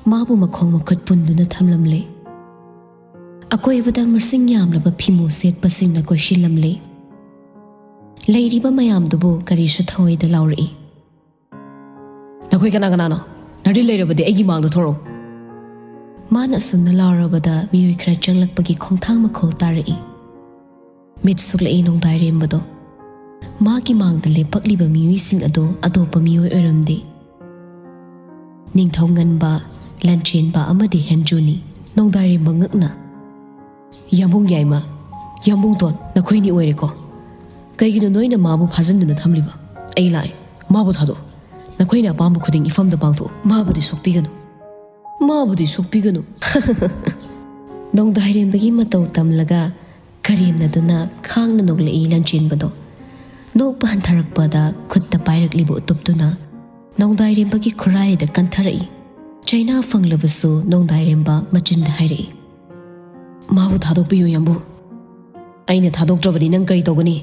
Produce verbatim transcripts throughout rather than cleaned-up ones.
ꯃꯥꯕꯨ ꯃꯈꯣꯡ ꯃꯈꯨꯠ ꯄꯨꯟꯗꯨꯅ ꯊꯝꯂꯝꯂꯦ꯫ ꯑꯀꯣꯏꯕꯗ ꯃꯁꯤꯡ ꯌꯥꯝꯂꯕ ꯐꯤꯃꯨ ꯁꯦꯠꯄꯁꯤꯡꯅ ꯀꯣꯏꯁꯤꯜꯂꯝꯂꯦ꯫ ꯂꯩꯔꯤꯕ ꯃꯌꯥꯝꯗꯨꯕꯨ ꯀꯔꯤꯁꯨ ꯊꯧꯑꯣꯏꯗ ꯂꯥꯎꯔꯛꯏ꯫ "ꯅꯈꯣꯏ ꯀꯅꯥ ꯀꯅꯥꯅꯣ? ꯅꯔꯤ ꯂꯩꯔꯕꯗꯤ ꯑꯩꯒꯤ ꯃꯥꯡꯗ ꯊꯣꯔꯛꯎ!" ꯃꯥꯅ ꯑꯁꯨꯝꯅ ꯂꯥꯎꯔꯕꯗ ꯃꯤꯑꯣꯏ ꯈꯔ ꯆꯪꯂꯛꯄꯒꯤ ꯈꯣꯡꯊꯥꯡ ꯃꯈꯣꯜ ꯇꯥꯔꯛꯏ꯫ ꯃꯤꯠ ꯁꯨꯛꯂꯛꯏ ꯅꯣꯡꯗꯥꯏꯔꯦꯝꯕꯗꯣ꯫ ꯃꯥꯒꯤ ꯃꯥꯡꯗ ꯂꯦꯞꯄꯛꯂꯤꯕ ꯃꯤꯑꯣꯏꯁꯤꯡ ꯑꯗꯣ ꯑꯇꯣꯞꯄ ꯃꯤꯑꯣꯏ ꯑꯣꯏꯔꯝꯗꯦ꯫ ꯅꯤꯡꯊꯧ ꯉꯟꯕ, ꯂꯟꯆꯦꯟꯕ ꯑꯃꯗꯤ ꯍꯦꯟꯖꯨꯅꯤ꯫ ꯅꯣꯡꯗꯥꯏꯔꯦꯝꯕ ꯉꯛꯅ, "ꯌꯥꯝꯕꯨꯡ ꯌꯥꯏꯃ, ꯌꯥꯝꯕꯨꯡ ꯇꯣꯟ, ꯅꯈꯣꯏꯅꯤ ꯑꯣꯏꯔꯦꯀꯣ? ꯀꯩꯒꯤꯅꯣ ꯅꯣꯏꯅ ꯃꯥꯕꯨ ꯐꯥꯖꯤꯟꯗꯨꯅ ꯊꯝꯂꯤꯕ? ꯑꯩ ꯂꯥꯛꯑꯦ, ꯃꯥꯕꯨ ꯊꯥꯗꯣꯛꯎ꯫ ꯅꯈꯣꯏꯅ ꯑꯄꯥꯝꯕ ꯈꯨꯗꯤꯡ ꯏꯐꯝꯗ ꯄꯥꯡꯊꯣꯛꯎ꯫ ꯃꯥꯕꯨꯗꯤ ꯁꯣꯛꯄꯤꯒꯅꯨ, ꯃꯥꯕꯨꯗꯤ ꯁꯣꯛꯄꯤꯒꯅꯨ!" ꯅꯣꯡꯗꯥꯏꯔꯦꯝꯕꯒꯤ ꯃꯇꯧ ꯇꯝꯂꯒ ꯀꯔꯦꯝꯅꯗꯨꯅ ꯈꯥꯡꯅ ꯅꯣꯛꯂꯛꯏ ꯂꯟꯆꯦꯟꯕꯗꯣ꯫ ꯅꯣꯛꯄ ꯍꯟꯊꯔꯛꯄꯗ ꯈꯨꯠꯇ ꯄꯥꯏꯔꯛꯂꯤꯕ ꯎꯇꯨꯞꯇꯨꯅ ꯅꯣꯡꯗꯥꯏꯔꯦꯝꯕꯒꯤ ꯈꯨꯔꯥꯏꯗ ꯀꯟꯊꯔꯛꯏ꯫ ꯆꯩꯅꯥ ꯐꯪꯂꯕꯁꯨ ꯅꯣꯡꯗꯥꯏꯔꯦꯝꯕ ꯃꯆꯤꯟꯗ ꯍꯥꯏꯔꯛꯏ, "ꯃꯥꯕꯨ ꯊꯥꯗꯣꯛꯄꯤꯌꯨ, ꯌꯥꯝꯕꯨꯡ꯫ ꯑꯩꯅ ꯊꯥꯗꯣꯛꯇ꯭ꯔꯕꯗꯤ ꯅꯪ ꯀꯔꯤ ꯇꯧꯒꯅꯤ?"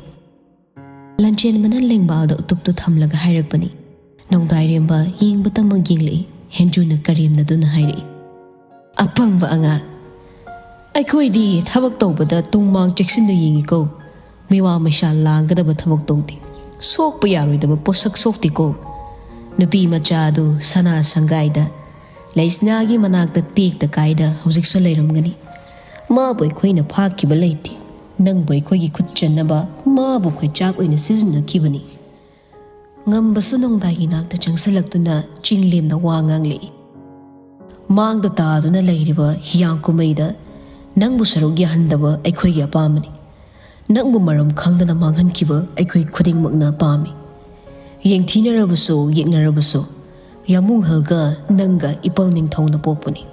ꯂꯟꯆꯦꯟꯕꯅ ꯂꯦꯡꯕꯥꯜꯗ ꯎꯇꯨꯞꯇꯨ ꯊꯝꯂꯒ ꯍꯥꯏꯔꯛꯄꯅꯤ꯫ ꯅꯣꯡꯗꯥꯏꯔꯦꯝꯕ ꯌꯦꯡꯕꯇꯃꯛ ꯌꯦꯡꯂꯛꯏ꯫ ꯍꯦꯟꯖꯨꯅ ꯀꯔꯦꯝꯅꯗꯨꯅ ꯍꯥꯏꯔꯛꯏ, "ꯑꯄꯪꯕ ꯑꯉꯥꯡ! ꯑꯩꯈꯣꯏꯗꯤ ꯊꯕꯛ ꯇꯧꯕꯗ ꯇꯨꯡ ꯃꯥꯡ ꯆꯦꯛꯁꯤꯟꯅ ꯌꯦꯡꯉꯤꯀꯣ꯫ ꯃꯤꯋꯥ ꯃꯩꯁꯥ ꯂꯥꯡꯒꯗꯕ ꯊꯕꯛ ꯇꯧꯗꯦ꯫ ꯁꯣꯛꯄ ꯌꯥꯔꯣꯏꯗꯕ ꯄꯣꯠꯁꯛ ꯁꯣꯛꯇꯦꯀꯣ꯫ ꯅꯨꯄꯤ ꯃꯆꯥ ꯑꯗꯨ ꯁꯅꯥ ꯁꯪꯒꯥꯏꯗ ꯂꯩꯁꯅꯥꯒꯤ ꯃꯅꯥꯛꯇ ꯇꯦꯛꯇ ꯀꯥꯏꯗ ꯍꯧꯖꯤꯛꯁꯨ ꯂꯩꯔꯝꯒꯅꯤ꯫ ꯃꯥꯕꯨ ꯑꯩꯈꯣꯏꯅ ꯐꯥꯈꯤꯕ ꯂꯩꯇꯦ꯫ ꯅꯪꯕꯨ ꯑꯩꯈꯣꯏꯒꯤ ꯈꯨꯠ ꯆꯟꯅꯕ ꯃꯥꯕꯨ ꯈꯣꯏꯆꯥꯛ ꯑꯣꯏꯅ ꯁꯤꯖꯤꯟꯅꯈꯤꯕꯅꯤ꯫" ꯉꯝꯕꯁꯨ ꯅꯣꯡꯗꯥꯏꯒꯤ ꯅꯥꯛꯇ ꯆꯪꯁꯤꯜꯂꯛꯇꯨꯅ ꯆꯤꯡꯂꯦꯝꯅ ꯋꯥ ꯉꯥꯡꯂꯛꯏ, "ꯃꯥꯡꯗ ꯇꯥꯗꯨꯅ ꯂꯩꯔꯤꯕ ꯍꯤꯌꯥꯡ ꯀꯨꯝꯃꯩꯗ ꯅꯪꯕꯨ ꯁꯔꯨꯛ ꯌꯥꯍꯟꯗꯕ ꯑꯩꯈꯣꯏꯒꯤ ꯑꯄꯥꯝꯕꯅꯤ꯫ ꯅꯪꯕꯨ ꯃꯔꯝ ꯈꯪꯗꯅ ꯃꯥꯡꯍꯟꯈꯤꯕ ꯑꯩꯈꯣꯏ ꯈꯨꯗꯤꯡꯃꯛꯅ ꯄꯥꯝꯃꯤ꯫ ꯌꯦꯡꯊꯤꯅꯔꯕꯁꯨ, ꯌꯦꯛꯅꯔꯕꯁꯨ, ꯌꯥꯝꯕꯨꯡꯍꯜꯒ ꯅꯪꯒ ꯏꯄꯜ ꯅꯤꯡꯊꯧꯅ ꯄꯣꯛꯄꯅꯤ꯫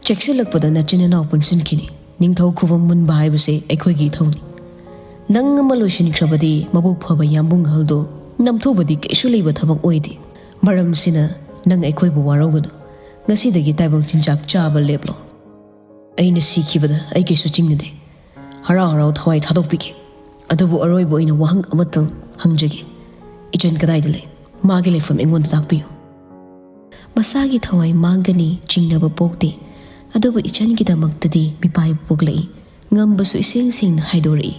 ꯆꯦꯛꯁꯤꯜꯂꯛꯄꯗ ꯅꯆꯤꯟ ꯅꯅꯥꯎ ꯄꯨꯟꯁꯤꯟꯈꯤꯅꯤ꯫ ꯅꯤꯡꯊꯧ ꯈꯨꯕꯝ ꯃꯨꯟꯕ ꯍꯥꯏꯕꯁꯦ ꯑꯩꯈꯣꯏꯒꯤ ꯏꯊꯧꯅꯤ꯫ ꯅꯪ ꯑꯃ ꯂꯣꯏꯁꯤꯟꯈ꯭ꯔꯕꯗꯤ ꯃꯕꯨꯛ ꯐꯕ ꯌꯥꯝꯕꯨꯡꯍꯜꯗꯣ ꯅꯝꯊꯨꯕꯗꯤ ꯀꯩꯁꯨ ꯂꯩꯕ ꯊꯕꯛ ꯑꯣꯏꯗꯦ꯫ ꯃꯔꯝꯁꯤꯅ ꯅꯪ ꯑꯩꯈꯣꯏꯕꯨ ꯋꯥꯔꯧꯒꯅꯨ꯫ ꯉꯁꯤꯗꯒꯤ ꯇꯥꯏꯕꯪ ꯆꯤꯟꯖꯥꯛ ꯆꯥꯕ ꯂꯦꯞꯂꯣ꯫ ꯑꯩꯅ ꯁꯤꯈꯤꯕꯗ ꯑꯩ ꯀꯩꯁꯨ ꯆꯤꯡꯅꯗꯦ꯫ ꯍꯔꯥꯎ ꯍꯔꯥꯎ ꯊꯋꯥꯏ ꯊꯥꯗꯣꯛꯄꯤꯒꯦ꯫ ꯑꯗꯨꯕꯨ ꯑꯔꯣꯏꯕ ꯑꯣꯏꯅ ꯋꯥꯍꯪ ꯑꯃꯇꯪ ꯍꯪꯖꯒꯦ꯫ ꯏꯆꯟ ꯀꯗꯥꯏꯗ ꯂꯩ? ꯃꯥꯒꯤ ꯂꯩꯐꯝ ꯑꯩꯉꯣꯟꯗ ꯇꯥꯛꯄꯤꯌꯨ꯫" ꯃꯁꯥꯒꯤ ꯊꯋꯥꯏ ꯃꯥꯡꯒꯅꯤ ꯆꯤꯡꯅꯕ ꯄꯣꯛꯇꯦ, ꯑꯗꯨꯕꯨ ꯏꯆꯟꯒꯤꯗꯃꯛꯇꯗꯤ ꯃꯤꯄꯥꯏꯕ ꯄꯣꯛꯂꯛꯏ꯫ ꯉꯝꯕꯁꯨ ꯏꯁꯦꯡ ꯁꯦꯡꯅ ꯍꯥꯏꯗꯣꯔꯛꯏ꯫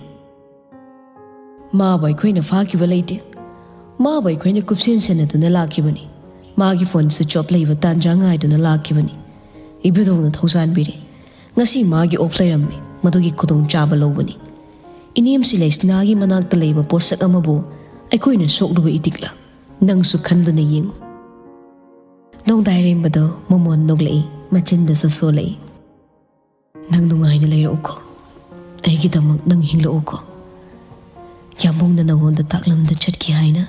"ꯃꯥꯕꯨ ꯑꯩꯈꯣꯏꯅ ꯐꯥꯈꯤꯕ ꯂꯩꯇꯦ꯫ ꯃꯥꯕꯨ ꯑꯩꯈꯣꯏꯅ ꯀꯨꯞꯁꯦꯟ ꯁꯦꯟꯅꯗꯨꯅ ꯂꯥꯛꯈꯤꯕꯅꯤ꯫ ꯃꯥꯒꯤ ꯐꯣꯟ switch off ꯂꯩꯕ ꯇꯥꯟꯖꯥ ꯉꯥꯏꯗꯨꯅ ꯂꯥꯛꯈꯤꯕꯅꯤ꯫ ꯏꯕꯨꯙꯧꯅ ꯊꯧꯖꯥꯟꯕꯤꯔꯦ꯫ ꯉꯁꯤ ꯃꯥꯒꯤ off ꯂꯩꯔꯝꯃꯤ꯫ ꯃꯗꯨꯒꯤ ꯈꯨꯗꯣꯡꯆꯥꯕ ꯂꯧꯕꯅꯤ꯫ ꯏꯅꯦꯝꯁꯤ ꯂꯩꯁꯅꯥꯒꯤ ꯃꯅꯥꯛꯇ ꯂꯩꯕ ꯄꯣꯠꯁꯛ ꯑꯃꯕꯨ ꯑꯩꯈꯣꯏꯅ ꯁꯣꯛꯂꯨꯕ ꯏꯇꯤꯛꯂ? ꯅꯪꯁꯨ ꯈꯟꯗꯨꯅ ꯌꯦꯡꯉꯨ꯫" ꯅꯣꯡꯗꯥꯏꯔꯦꯝꯕꯗꯣ ꯃꯃꯣꯟ ꯅꯣꯛꯂꯛꯏ, ꯃꯆꯤꯟꯗꯁꯨ ꯁꯣꯜꯂꯛꯏ꯫ "ꯅꯪ ꯅꯨꯡꯉꯥꯏꯅ ꯂꯩꯔꯛꯎꯀꯣ꯫ ꯑꯩꯒꯤꯗꯃꯛ ꯅꯪ ꯍꯤꯡꯂꯛꯎꯀꯣ꯫ ꯌꯥꯝꯕꯨꯡꯅ ꯅꯉꯣꯟꯗ ꯇꯥꯛꯂꯝꯗ ꯆꯠꯈꯤ ꯍꯥꯏꯅ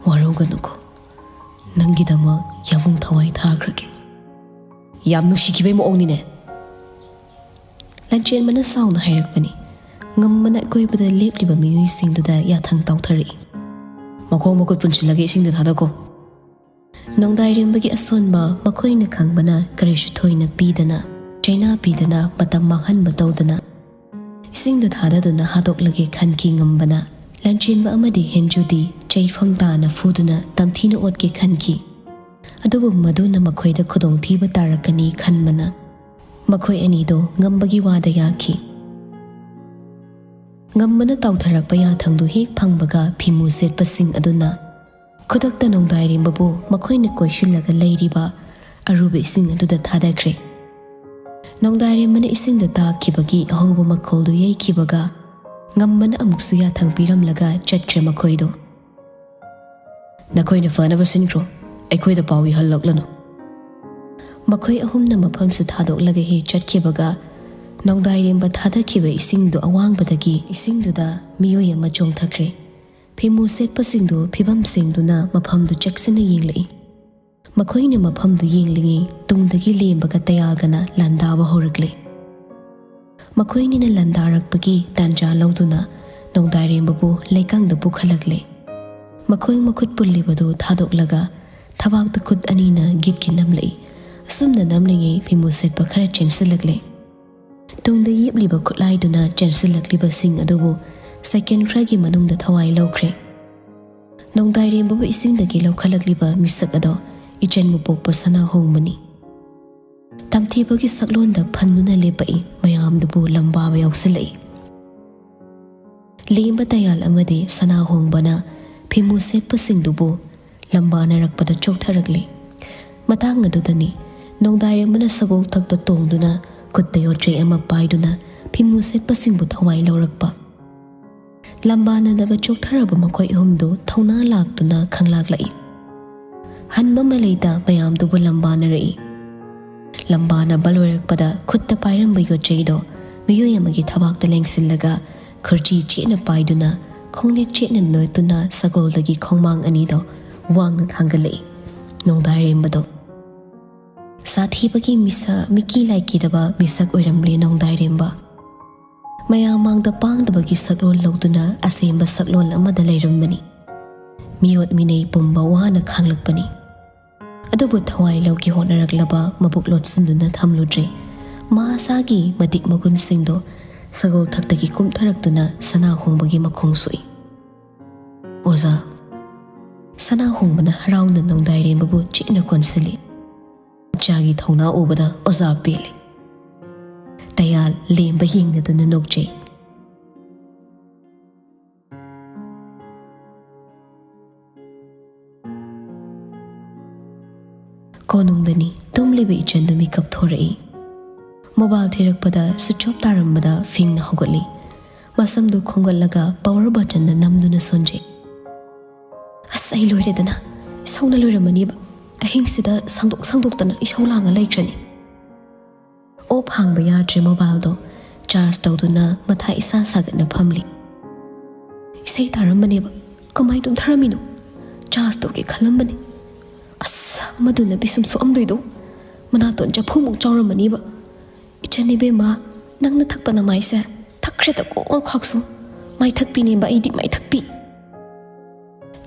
ꯋꯥꯔꯧꯒꯅꯨꯀꯣ꯫ ꯅꯪꯒꯤꯗꯃꯛ ꯌꯥꯝꯕꯨꯡ ꯊꯋꯥꯏ ꯊꯥꯈ꯭ꯔꯒꯦ꯫" "ꯌꯥꯝ ꯅꯨꯡꯁꯤꯈꯤꯕꯩ ꯃꯑꯣꯡꯅꯤꯅꯦ꯫" ꯂꯟꯆꯦꯟꯕꯅ ꯁꯥꯎꯅ ꯍꯥꯏꯔꯛꯄꯅꯤ꯫ ꯉꯝꯕꯅ ꯑꯀꯣꯏꯕꯗ ꯂꯦꯞꯂꯤꯕ ꯃꯤꯑꯣꯏꯁꯤꯡꯗꯨꯗ ꯌꯥꯊꯪ ꯇꯧꯊꯔꯛꯏ꯫ "ꯃꯈꯣꯡ ꯃꯈꯨꯠ ꯄꯨꯟꯁꯤꯜꯂꯒ ꯏꯁꯤꯡꯗ ꯊꯥꯗꯈꯣ꯫" ꯅꯣꯡꯗꯥꯏꯔꯦꯝꯕꯒꯤ ꯑꯁꯣꯟꯕ ꯃꯈꯣꯏꯅ ꯈꯪꯕꯅ ꯀꯔꯤꯁꯨ ꯊꯣꯏꯅ ꯄꯤꯗꯅ, ꯆꯩꯅꯥ ꯄꯤꯗꯅ, ꯃꯇꯝ ꯃꯥꯡꯍꯟꯕ ꯇꯧꯗꯅ ꯏꯁꯤꯡꯗ ꯊꯥꯗꯗꯨꯅ ꯍꯥꯠꯇꯣꯛꯂꯒꯦ ꯈꯟꯈꯤ ꯉꯝꯕꯅ꯫ ꯂꯟꯆꯦꯟꯕ ꯑꯃꯗꯤ ꯍꯦꯟꯖꯨꯗꯤ ꯆꯩꯐꯝ ꯇꯥꯅ ꯐꯨꯗꯨꯅ ꯇꯝꯊꯤꯅ ꯑꯣꯠꯀꯦ ꯈꯟꯈꯤ꯫ ꯑꯗꯨꯕꯨ ꯃꯗꯨꯅ ꯃꯈꯣꯏꯗ ꯈꯨꯗꯣꯡꯊꯤꯕ ꯇꯥꯔꯛꯀꯅꯤ ꯈꯟꯕꯅ ꯃꯈꯣꯏ ꯑꯅꯤꯗꯣ ꯉꯝꯕꯒꯤ ꯋꯥꯗ ꯌꯥꯈꯤ꯫ ꯉꯝꯕꯅ ꯇꯥꯎꯊꯔꯛꯄ ꯌꯥꯊꯪꯗꯨ ꯍꯦꯛ ꯐꯪꯕꯒ ꯐꯤꯃꯨ ꯁꯦꯠꯄꯁꯤꯡ ꯑꯗꯨꯅ ꯈꯨꯗꯛꯇ ꯅꯣꯡꯗꯥꯏꯔꯦꯝꯕꯕꯨ ꯃꯈꯣꯏꯅ ꯀꯣꯏꯁꯤꯜꯂꯒ ꯂꯩꯔꯤꯕ ꯑꯔꯨꯕ ꯏꯁꯤꯡ ꯑꯗꯨꯗ ꯊꯥꯗꯈ꯭ꯔꯦ꯫ ꯅꯣꯡꯗꯥꯏꯔꯦꯝꯕꯅ ꯏꯁꯤꯡꯗ ꯇꯥꯈꯤꯕꯒꯤ ꯑꯍꯧꯕ ꯃꯈꯣꯜꯗꯨ ꯌꯩꯈꯤꯕꯒ ꯉꯝꯕꯅ ꯑꯃꯨꯛꯁꯨ ꯌꯥꯊꯪ ꯄꯤꯔꯝꯂꯒ ꯆꯠꯈ꯭ꯔꯦ ꯃꯈꯣꯏꯗꯣ꯫ "ꯅꯈꯣꯏꯅ ꯐꯅꯕ ꯁꯤꯟꯈ꯭ꯔꯣ, ꯑꯩꯈꯣꯏꯗ ꯄꯥꯎ ꯏꯍꯜꯂꯛꯂꯅꯨ꯫" ꯃꯈꯣꯏ ꯑꯍꯨꯝꯅ ꯃꯐꯝꯁꯨ ꯊꯥꯗꯣꯛꯂꯒ ꯍꯦꯛ ꯆꯠꯈꯤꯕꯒ ꯅꯣꯡꯗꯥꯏꯔꯦꯝꯕ ꯊꯥꯗꯈꯤꯕ ꯏꯁꯤꯡꯗꯨ ꯑꯋꯥꯡꯕꯗꯒꯤ ꯏꯁꯤꯡꯗꯨꯗ ꯃꯤꯑꯣꯏ ꯑꯃ ꯆꯣꯡꯊꯈ꯭ꯔꯦ꯫ ꯐꯤꯃꯨ ꯁꯦꯠꯄꯁꯤꯡꯗꯨ ꯐꯤꯕꯝ ꯁꯦꯡꯗꯨꯅ ꯃꯐꯝꯗꯨ ꯆꯦꯛꯁꯤꯟꯅ ꯌꯦꯡꯂꯛꯏ꯫ ꯃꯈꯣꯏꯅ ꯃꯐꯝꯗꯨ ꯌꯦꯡꯂꯤꯉꯩ ꯇꯨꯡꯗꯒꯤ ꯂꯦꯝꯕꯒ ꯇꯌꯥꯒꯅ ꯂꯥꯟꯗꯥꯕ ꯍꯧꯔꯛꯂꯦ꯫ ꯃꯈꯣꯏꯅꯤꯅ ꯂꯥꯟꯗꯥꯔꯛꯄꯒꯤ ꯇꯥꯟꯖꯥ ꯂꯧꯗꯨꯅ ꯅꯣꯡꯗꯥꯏꯔꯦꯝꯕꯕꯨ ꯂꯩꯀꯪꯗ ꯄꯨꯈꯠꯂꯛꯂꯦ꯫ ꯃꯈꯣꯏ ꯃꯈꯨꯠ ꯄꯨꯜꯂꯤꯕꯗꯨ ꯊꯥꯗꯣꯛꯂꯒ ꯊꯕꯥꯛꯇ ꯈꯨꯠ ꯑꯅꯤꯅ ꯒꯤꯠꯀꯤ ꯅꯝꯂꯛꯏ꯫ ꯑꯁꯨꯝꯅ ꯅꯝꯂꯤꯉꯩ ꯐꯤꯃꯨ ꯁꯦꯠꯄ ꯈꯔ ꯆꯦꯟꯁꯤꯜꯂꯛꯂꯦ꯫ ꯇꯨꯡꯗ ꯌꯦꯞꯂꯤꯕ ꯈꯨꯠꯂꯥꯏꯗꯨꯅ ꯆꯦꯟꯁꯤꯜꯂꯛꯂꯤꯕꯁꯤꯡ ꯑꯗꯨꯕꯨ ꯁꯦꯀꯦꯟ ꯈꯔꯒꯤ ꯃꯅꯨꯡꯗ ꯊꯋꯥꯏ ꯂꯧꯈ꯭ꯔꯦ꯫ ꯅꯣꯡꯗꯥꯏꯔꯦꯝꯕꯕꯨ ꯏꯁꯤꯡꯗꯒꯤ ꯂꯧꯈꯠꯂꯛꯂꯤꯕ ꯃꯤꯁꯛ ꯑꯗꯣ ꯏꯆꯟꯕꯨ ꯄꯣꯛꯄ ꯁꯅꯥꯍꯣꯡꯕꯅꯤ꯫ ꯇꯝꯊꯤꯕꯒꯤ ꯁꯛꯂꯣꯟꯗ ꯐꯟꯗꯨꯅ ꯂꯦꯞꯄꯛꯏ ꯃꯌꯥꯝꯗꯨꯕꯨ ꯂꯝꯕꯥꯕ ꯌꯥꯎꯁꯤꯜꯂꯛꯏ꯫ ꯂꯦꯝꯕ ꯇꯌꯥꯜ ꯑꯃꯗꯤ ꯁꯅꯥꯍꯣꯡꯕꯅ ꯐꯤꯃꯨ ꯁꯦꯠꯄꯁꯤꯡꯗꯨꯕꯨ ꯂꯝꯕꯥꯅꯔꯛꯄꯗ ꯆꯣꯛꯊꯔꯛꯂꯤ꯫ ꯃꯇꯥꯡ ꯑꯗꯨꯗꯅꯤ ꯅꯣꯡꯗꯥꯏꯔꯦꯝꯕꯅ ꯁꯒꯣꯜ ꯊꯛꯇ ꯇꯣꯡꯗꯨꯅ ꯈꯨꯠꯇ ꯌꯣꯠꯆꯩ ꯑꯃ ꯄꯥꯏꯗꯨꯅ ꯐꯤꯃꯨ ꯁꯦꯠꯄꯁꯤꯡꯕꯨ ꯊꯋꯥꯏ ꯂꯧꯔꯛꯄ꯫ ꯂꯝꯕꯥꯅꯗꯕ ꯆꯣꯛꯊꯔꯕ ꯃꯈꯣꯏ ꯑꯍꯨꯝꯗꯨ ꯊꯧꯅꯥ ꯂꯥꯛꯇꯨꯅ ꯈꯪꯂꯥꯛꯂꯛꯏ꯫ ꯍꯟꯕ ꯃꯂꯩꯗ ꯃꯌꯥꯝꯗꯨꯕꯨ ꯂꯝꯕꯥꯅꯔꯛꯏ꯫ ꯂꯝꯕꯥꯅꯕ ꯂꯣꯏꯔꯛꯄꯗ ꯈꯨꯠꯇ ꯄꯥꯏꯔꯝꯕ ꯌꯣꯠꯆꯩꯗꯣ ꯃꯤꯑꯣꯏ ꯑꯃꯒꯤ ꯊꯕꯥꯛꯇ ꯂꯦꯡꯁꯤꯜꯂꯒ ꯈꯨꯔꯖꯤ ꯆꯦꯠꯅ ꯄꯥꯏꯗꯨꯅ ꯈꯣꯡꯂꯦꯠ ꯆꯦꯠꯅ ꯅꯣꯠꯇꯨꯅ ꯁꯒꯣꯜꯗꯒꯤ ꯈꯣꯡꯃꯥꯡ ꯑꯅꯤꯗꯣ ꯋꯥꯡꯅ ꯊꯥꯡꯒꯠꯂꯛꯏ꯫ ꯅꯣꯡꯗꯥꯏꯔꯦꯝꯕꯗꯣ ꯁꯥꯊꯤꯕꯒꯤ ꯃꯤꯁꯛ, ꯃꯤꯀꯤ ꯂꯥꯏꯀꯤꯗꯕ ꯃꯤꯁꯛ ꯑꯣꯏꯔꯝꯂꯦ ꯅꯣꯡꯗꯥꯏꯔꯦꯝꯕ꯫ ꯃꯌꯥꯝ ꯃꯥꯡꯗ ꯄꯥꯡꯗꯕꯒꯤ ꯁꯛꯂꯣꯟ ꯂꯧꯗꯨꯅ ꯑꯁꯦꯡꯕ ꯁꯛꯂꯣꯟ ꯑꯃꯗ ꯂꯩꯔꯝꯕꯅꯤ꯫ ꯃꯤꯑꯣꯠ ꯃꯤꯅꯩ ꯄꯨꯝꯕ ꯋꯥꯅ ꯈꯥꯡꯂꯛꯄꯅꯤ꯫ ꯑꯗꯨꯕꯨ ꯊꯋꯥꯏ ꯂꯧꯒꯦ ꯍꯣꯠꯅꯔꯛꯂꯕ ꯃꯕꯨꯛ ꯂꯣꯠꯁꯤꯟꯗꯨꯅ ꯊꯝꯂꯨꯗ꯭ꯔꯦ꯫ ꯃꯍꯥꯁꯥꯒꯤ ꯃꯇꯤꯛ ꯃꯒꯨꯟꯁꯤꯡꯗꯣ ꯁꯒꯣꯜ ꯊꯛꯇꯒꯤ ꯀꯨꯝꯊꯔꯛꯇꯨꯅ ꯁꯅꯥꯍꯣꯡꯕꯒꯤ ꯃꯈꯣꯡ ꯁꯣꯛꯏ꯫ "ꯑꯣꯖꯥ!" ꯁꯅꯥꯍꯣꯡꯕꯅ ꯍꯔꯥꯎꯅ ꯅꯣꯡꯗꯥꯏꯔꯦꯝꯕꯕꯨ ꯆꯦꯠꯅ ꯀꯣꯟꯁꯤꯜꯂꯤ꯫ ꯃꯆꯥꯒꯤ ꯊꯧꯅꯥ ꯎꯕꯗ ꯑꯣꯖꯥ ꯄꯦꯜꯂꯤ꯫ ꯇꯌꯥꯜ ꯂꯦꯝꯕ ꯌꯦꯡꯅꯗꯨꯅ ꯅꯣꯛꯆꯩ꯫ ꯀꯣꯅꯨꯡꯗꯅꯤ ꯇꯨꯝꯂꯤꯕ ꯏꯆꯟꯗꯨ ꯃꯤꯀꯞ ꯊꯣꯔꯛꯏ꯫ ꯃꯣꯕꯥꯏꯜ ꯊꯤꯔꯛꯄꯗ ꯁ꯭ꯋꯤꯆ ꯑꯣꯐ ꯇꯥꯔꯝꯕꯗ ꯐꯤꯡꯅ ꯍꯧꯒꯠꯂꯤ꯫ ꯃꯁꯝꯗꯨ ꯈꯣꯝꯒꯠꯂꯒ ꯄꯋꯥꯔ ꯕꯇꯟꯗ ꯅꯝꯗꯨꯅ ꯁꯣꯟꯖꯩ꯫ "ꯑꯁ, ꯑꯩ ꯂꯣꯏꯔꯦꯗꯅ꯫ ꯏꯁꯧꯅ ꯂꯣꯏꯔꯝꯃꯅꯤꯕ꯫ ꯑꯍꯤꯡꯁꯤꯗ ꯁꯪꯗꯣꯛ ꯁꯪꯗꯣꯛꯇꯅ ꯏꯁꯧ ꯂꯥꯡꯉ ꯂꯩꯈ꯭ꯔꯅꯤ꯫" ꯑꯣꯐ ꯍꯥꯡꯕ ꯌꯥꯗ꯭ꯔꯦ ꯃꯣꯕꯥꯏꯜꯗꯣ꯫ ꯆꯥꯔꯖ ꯇꯧꯗꯨꯅ ꯃꯊꯥ ꯏꯁꯥ ꯁꯥꯒꯠꯅ ꯐꯝꯂꯤ꯫ ꯏꯁꯩ ꯇꯥꯔꯝꯕꯅꯦꯕ꯫ ꯀꯃꯥꯏ ꯇꯨꯝꯊꯔꯝꯃꯤꯅꯣ? ꯆꯥꯔꯖ ꯇꯧꯒꯦ ꯈꯜꯂꯝꯕꯅꯦ꯫ ꯑꯁ, ꯑꯃꯗꯨꯅ ꯄꯤꯁꯨꯝ ꯁꯣꯛꯑꯝꯗꯣꯏꯗꯣ꯫ ꯃꯅꯥꯇꯣꯟ ꯆꯐꯨꯃꯨꯛ ꯆꯥꯎꯔꯝꯃꯅꯤꯕ꯫ "ꯏꯆꯟ ꯏꯕꯦꯝꯃ, ꯅꯪꯅ ꯊꯛꯄ ꯅꯃꯥꯏꯁꯦ ꯊꯛꯈ꯭ꯔꯦꯗ ꯀꯣꯛ ꯈꯥꯛꯁꯨ꯫ ꯃꯥꯏꯊꯛꯄꯤꯅꯦꯕ ꯑꯩꯗꯤ, ꯃꯥꯏꯊꯛꯄꯤ꯫"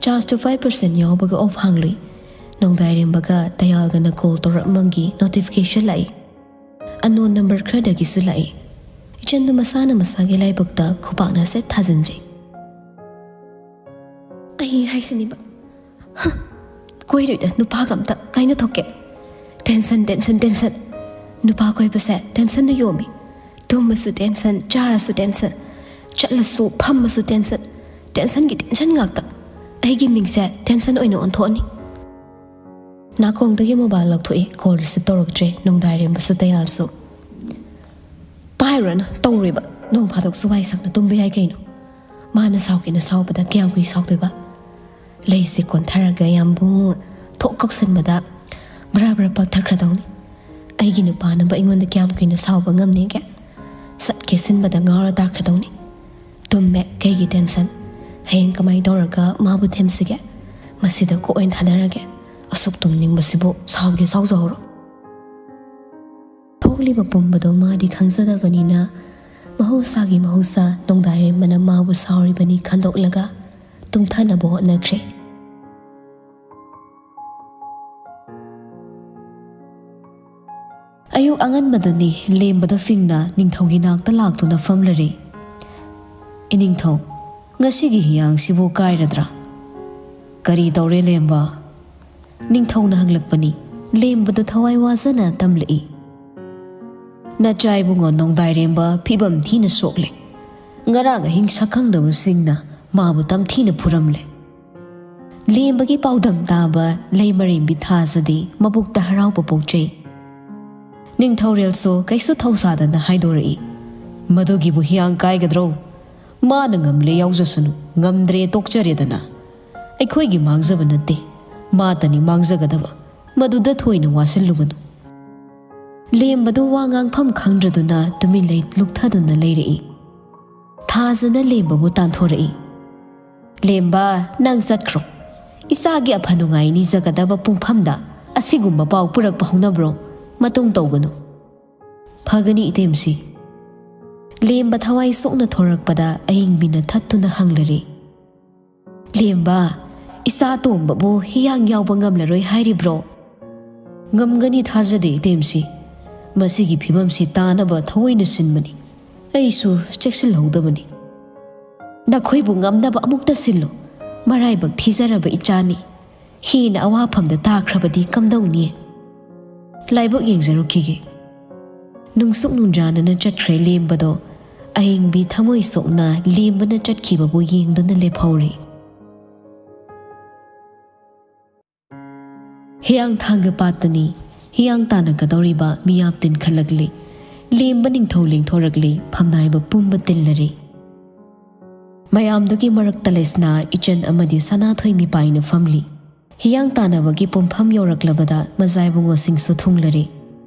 ꯆꯥꯔꯖꯇꯨ ꯐꯥꯏꯚ ꯄꯥꯔꯁꯦꯟ ꯌꯥꯎꯕꯒ ꯑꯣꯐ ꯍꯥꯡꯂꯨꯏ꯫ ꯅꯣꯡꯗꯥꯏꯔꯦꯝꯕꯒ ꯇꯌꯥꯜꯒꯅ ꯀꯣꯜ ꯇꯧꯔꯛꯃꯪꯒꯤ ꯅꯣꯇꯤꯐꯤꯀꯦꯁꯟ ꯂꯥꯛꯏ꯫ ꯑꯟꯅꯣꯟ ꯅꯝꯕꯔ ꯈꯔꯗꯒꯤꯁꯨ ꯂꯥꯛꯏ꯫ ꯏꯆꯟꯗꯨ ꯃꯁꯥꯅ ꯃꯁꯥꯒꯤ ꯂꯥꯏꯕꯛꯇ ꯈꯨꯄꯥꯛꯅ ꯁꯦꯠ ꯊꯥꯖꯤꯟꯖꯩ꯫ "ꯑꯩ ꯍꯥꯏꯁꯤꯅꯦꯕ, ꯍ, ꯀꯣꯏꯔꯣꯏꯗ ꯅꯨꯄꯥꯒ ꯑꯝꯇ ꯀꯥꯏꯅ ꯊꯣꯛꯀꯦ꯫ Tension, tension, tension. ꯅꯨꯄꯥ ꯀꯣꯏꯕꯁꯦ tensionꯅ ꯌꯣꯝꯃꯤ꯫ ꯇꯨꯝꯃꯁꯨ tension, ꯆꯥꯔꯁꯨ tension, ꯆꯠꯂꯁꯨ ꯐꯝꯃꯁꯨ tension꯫ Tensionꯒꯤ tension ꯉꯥꯛꯇ꯫ ꯑꯩꯒꯤ ꯃꯤꯡꯁꯦ tension ꯑꯣꯏꯅ ꯑꯣꯟꯊꯣꯛꯑꯅꯤ꯫ ꯅꯥꯀꯣꯡꯗꯒꯤ mobile ꯂꯧꯊꯣꯛꯏ꯫ Call receive ꯇꯧꯔꯛꯇ꯭ꯔꯦ ꯅꯣꯡꯗꯥꯏꯔꯦꯝꯕꯁꯨ ꯇꯌꯥꯜꯁꯨ꯫ ꯄꯥꯏꯔꯨꯔꯅꯨ, ꯇꯧꯔꯣꯏꯕ꯫ ꯅꯣꯡ ꯐꯥꯗꯣꯛꯁꯨ ꯋꯥꯏ ꯁꯪꯅ ꯇꯨꯝꯕ ꯌꯥꯏ ꯀꯩꯅꯣ꯫ ꯃꯥꯅ ꯁꯥꯎꯒꯦꯅ ꯁꯥꯎꯕꯗ ꯀꯌꯥꯝ ꯀꯨꯏ ꯁꯥꯎꯗꯣꯏꯕ? ꯂꯩꯁꯦ ꯀꯣꯟꯊꯔꯒ ꯌꯥꯝꯕꯨꯡ ꯊꯣꯛ ꯀꯧꯁꯟꯕꯗ ꯕ꯭ꯔꯥ ꯕ꯭ꯔꯥ ꯄꯛꯊꯈ꯭ꯔꯗꯧꯅꯤ꯫ ꯑꯩꯒꯤ ꯅꯨꯄꯥꯅꯕ ꯑꯩꯉꯣꯟꯗ ꯀꯌꯥꯝ ꯀꯨꯏꯅ ꯁꯥꯎꯕ ꯉꯝꯅꯤꯒꯦ? ꯁꯠ ꯀꯦꯁꯤꯟꯕꯗ ꯉꯥꯎꯔ ꯇꯥꯈ꯭ꯔꯗꯧꯅꯤ꯫ ꯇꯨꯝꯃꯦ ꯀꯩꯒꯤ tension? ꯍꯌꯦꯡ ꯀꯃꯥꯏ ꯇꯧꯔꯒ ꯃꯥꯕꯨ ꯊꯦꯝꯁꯤꯒꯦ? ꯃꯁꯤꯗ ꯀꯣꯛ ꯑꯣꯏꯅ ꯊꯥꯗꯔꯒꯦ꯫ ꯑꯁꯨꯛ ꯇꯨꯝꯅꯤꯡꯕꯁꯤꯕꯨ ꯁꯥꯎꯒꯦ ꯁꯥꯎꯖꯍꯧꯔꯣ꯫ ꯊꯣꯛꯂꯤꯕ ꯄꯨꯝꯕꯗꯣ ꯃꯥꯗꯤ ꯈꯪꯖꯗꯕꯅꯤꯅ ꯃꯍꯧꯁꯥꯒꯤ ꯃꯍꯧꯁꯥ ꯅꯣꯡꯗꯥꯏꯔꯦꯝꯕꯅ ꯃꯥꯕꯨ ꯁꯥꯎꯔꯤꯕꯅꯤ ꯈꯟꯗꯣꯛꯂꯒ ꯇꯨꯝꯊꯅꯕ ꯍꯣꯠꯅꯈ꯭ꯔꯦ꯫ ꯑꯌꯨꯛ ꯑꯉꯟꯕꯗꯅꯤ ꯂꯦꯝꯕꯗ ꯐꯤꯡꯅ ꯅꯤꯡꯊꯧꯒꯤ ꯅꯥꯛꯇ ꯂꯥꯛꯇꯨꯅ ꯐꯝꯂꯔꯦ꯫ "ꯏꯅꯤꯡꯊꯧ, ꯉꯁꯤꯒꯤ ꯍꯤꯌꯥꯡꯁꯤꯕꯨ ꯀꯥꯏꯔꯗ꯭ꯔꯥ?" "ꯀꯔꯤ ꯇꯧꯔꯦ ꯂꯦꯝꯕ?" ꯅꯤꯡꯊꯧꯅ ꯍꯪꯂꯛꯄꯅꯤ꯫ ꯂꯦꯝꯕꯗ ꯊꯋꯥꯏ ꯋꯥꯖꯅ ꯇꯝꯂꯛꯏ꯫ "ꯅꯆꯥ ꯏꯕꯨꯡꯉꯣ ꯅꯣꯡꯗꯥꯏꯔꯦꯝꯕ ꯐꯤꯕꯝ ꯊꯤꯅ ꯁꯣꯛꯂꯦ꯫ ꯉꯔꯥꯡ ꯑꯍꯤꯡ ꯁꯛꯈꯪꯗꯕꯁꯤꯡꯅ ꯃꯥꯕꯨ ꯇꯝꯊꯤꯅ ꯐꯨꯔꯝꯂꯦ꯫" ꯂꯦꯝꯕꯒꯤ ꯄꯥꯎꯗꯝ ꯇꯥꯕ ꯂꯩꯃꯔꯦꯝꯕꯤ ꯊꯥꯖꯗꯤ ꯃꯕꯨꯛꯇ ꯍꯔꯥꯎꯕ ꯄꯣꯛꯆꯩ꯫ ꯅꯤꯡꯊꯧꯔꯦꯜꯁꯨ ꯀꯩꯁꯨ ꯊꯧꯁꯥꯗꯅ ꯍꯥꯏꯗꯣꯔꯛꯏ꯫ "ꯃꯗꯨꯒꯤꯕꯨ ꯍꯤꯌꯥꯡ ꯀꯥꯏꯒꯗ꯭ꯔꯣ? ꯃꯥꯅ ꯉꯝꯂꯦ ꯌꯥꯎꯖꯁꯅꯨ, ꯉꯝꯗ꯭ꯔꯦ ꯇꯣꯛꯆꯔꯦꯗꯅ꯫ ꯑꯩꯈꯣꯏꯒꯤ ꯃꯥꯡꯖꯕ ꯅꯠꯇꯦ, ꯃꯥꯇꯅꯤ ꯃꯥꯡꯖꯒꯗꯕ꯫ ꯃꯗꯨꯗ ꯊꯣꯏꯅ ꯋꯥꯁꯤꯜꯂꯨꯒꯅꯨ꯫" ꯂꯦꯝꯕꯗꯨ ꯋꯥ ꯉꯥꯡꯐꯝ ꯈꯪꯗ꯭ꯔꯗꯨꯅ ꯇꯨꯃꯤꯟ ꯂꯩ ꯂꯨꯞꯊꯗꯨꯅ ꯂꯩꯔꯛꯏ꯫ ꯊꯥꯖꯅ ꯂꯦꯝꯕꯕꯨ ꯇꯥꯟꯊꯣꯔꯛꯏ꯫ "ꯂꯦꯝꯕ, ꯅꯪ ꯆꯠꯈ꯭ꯔꯣ꯫ ꯏꯆꯥꯒꯤ ꯑꯐ ꯅꯨꯡꯉꯥꯏ ꯅꯤꯖꯒꯗꯕ ꯄꯨꯡꯐꯝꯗ ꯑꯁꯤꯒꯨꯝꯕ ꯄꯥꯎ ꯄꯨꯔꯛꯄ ꯍꯧꯅꯕ꯭ꯔꯣ? ꯃꯇꯨꯡ ꯇꯧꯒꯅꯨ꯫" "ꯐꯒꯅꯤ ꯏꯇꯦꯝꯁꯤ꯫" ꯂꯦꯝꯕ ꯊꯋꯥꯏ ꯁꯣꯛꯅ ꯊꯣꯔꯛꯄꯗ ꯑꯏꯪꯕꯤꯅ ꯊꯠꯇꯨꯅ ꯍꯪꯂꯔꯦ꯫ "ꯂꯦꯝꯕ, ꯏꯆꯥ ꯇꯣꯝꯕꯕꯨ ꯍꯤꯌꯥꯡ ꯌꯥꯎꯕ ꯉꯝꯂꯔꯣꯏ ꯍꯥꯏꯔꯤꯕ꯭ꯔꯣ?" "ꯉꯝꯒꯅꯤ ꯊꯥꯖꯗꯦ ꯏꯇꯦꯝꯁꯤ꯫ ꯃꯁꯤꯒꯤ ꯐꯤꯕꯝꯁꯤ ꯇꯥꯅꯕ ꯊꯑꯣꯏꯅ ꯁꯤꯟꯕꯅꯤ꯫ ꯑꯩꯁꯨ ꯆꯦꯛꯁꯤꯜꯍꯧꯗꯕꯅꯤ꯫" "ꯅꯈꯣꯏꯕꯨ ꯉꯝꯅꯕ ꯑꯃꯨꯛꯇ ꯁꯤꯜꯂꯨ꯫ ꯃꯔꯥꯏꯕꯛ ꯊꯤꯖꯔꯕ ꯏꯆꯥꯅꯤ꯫ ꯍꯤꯅ ꯑꯋꯥꯐꯝꯗ ꯇꯥꯈ꯭ꯔꯕꯗꯤ ꯀꯝꯗꯧꯅꯤ? ꯂꯥꯏꯕꯛ ꯌꯦꯡꯖꯔꯨꯈꯤꯒꯦ꯫ ꯅꯨꯡꯁꯨꯛ ꯅꯨꯡꯖꯥꯅꯅ ꯆꯠꯈ꯭ꯔꯦ ꯂꯦꯝꯕꯗꯣ꯫ ꯑꯍꯤꯡꯕꯤ ꯊꯃꯣꯏ ꯁꯣꯛꯅ ꯂꯦꯝꯕꯅ ꯆꯠꯈꯤꯕꯕꯨ ꯌꯦꯡꯗꯨꯅ ꯂꯦꯞꯍꯧꯔꯦ꯫ ꯍꯤꯌꯥꯡꯊꯥꯡꯒ ꯄꯥꯠꯇꯅꯤ ꯍꯤꯌꯥꯡ ꯇꯥꯟꯅꯒꯗꯧꯔꯤꯕ ꯃꯤꯌꯥꯝ ꯇꯤꯟꯈꯠꯂꯛꯂꯤ꯫ ꯂꯦꯝꯕ ꯅꯤꯡꯊꯧ ꯂꯦꯡꯊꯣꯔꯛꯂꯤ, ꯐꯝꯅꯥꯏꯕ ꯄꯨꯝꯕ ꯇꯤꯜꯂꯔꯤ꯫ ꯃꯌꯥꯝꯗꯨꯒꯤ ꯃꯔꯛꯇ ꯂꯩꯁꯅꯥ ꯏꯆꯟ ꯑꯃꯗꯤ ꯁꯅꯥꯊꯣꯏ ꯃꯤꯄꯥꯏꯅ ꯐꯝꯂꯤ꯫ ꯍꯤꯌꯥꯡ ꯇꯥꯟꯅꯕꯒꯤ ꯄꯨꯡꯐꯝ ꯌꯧꯔꯛꯂꯕꯗ ꯃꯖꯥꯏꯕꯨꯡꯉꯣꯁꯤꯡꯁꯨ ꯊꯨꯡꯂꯔꯦ꯫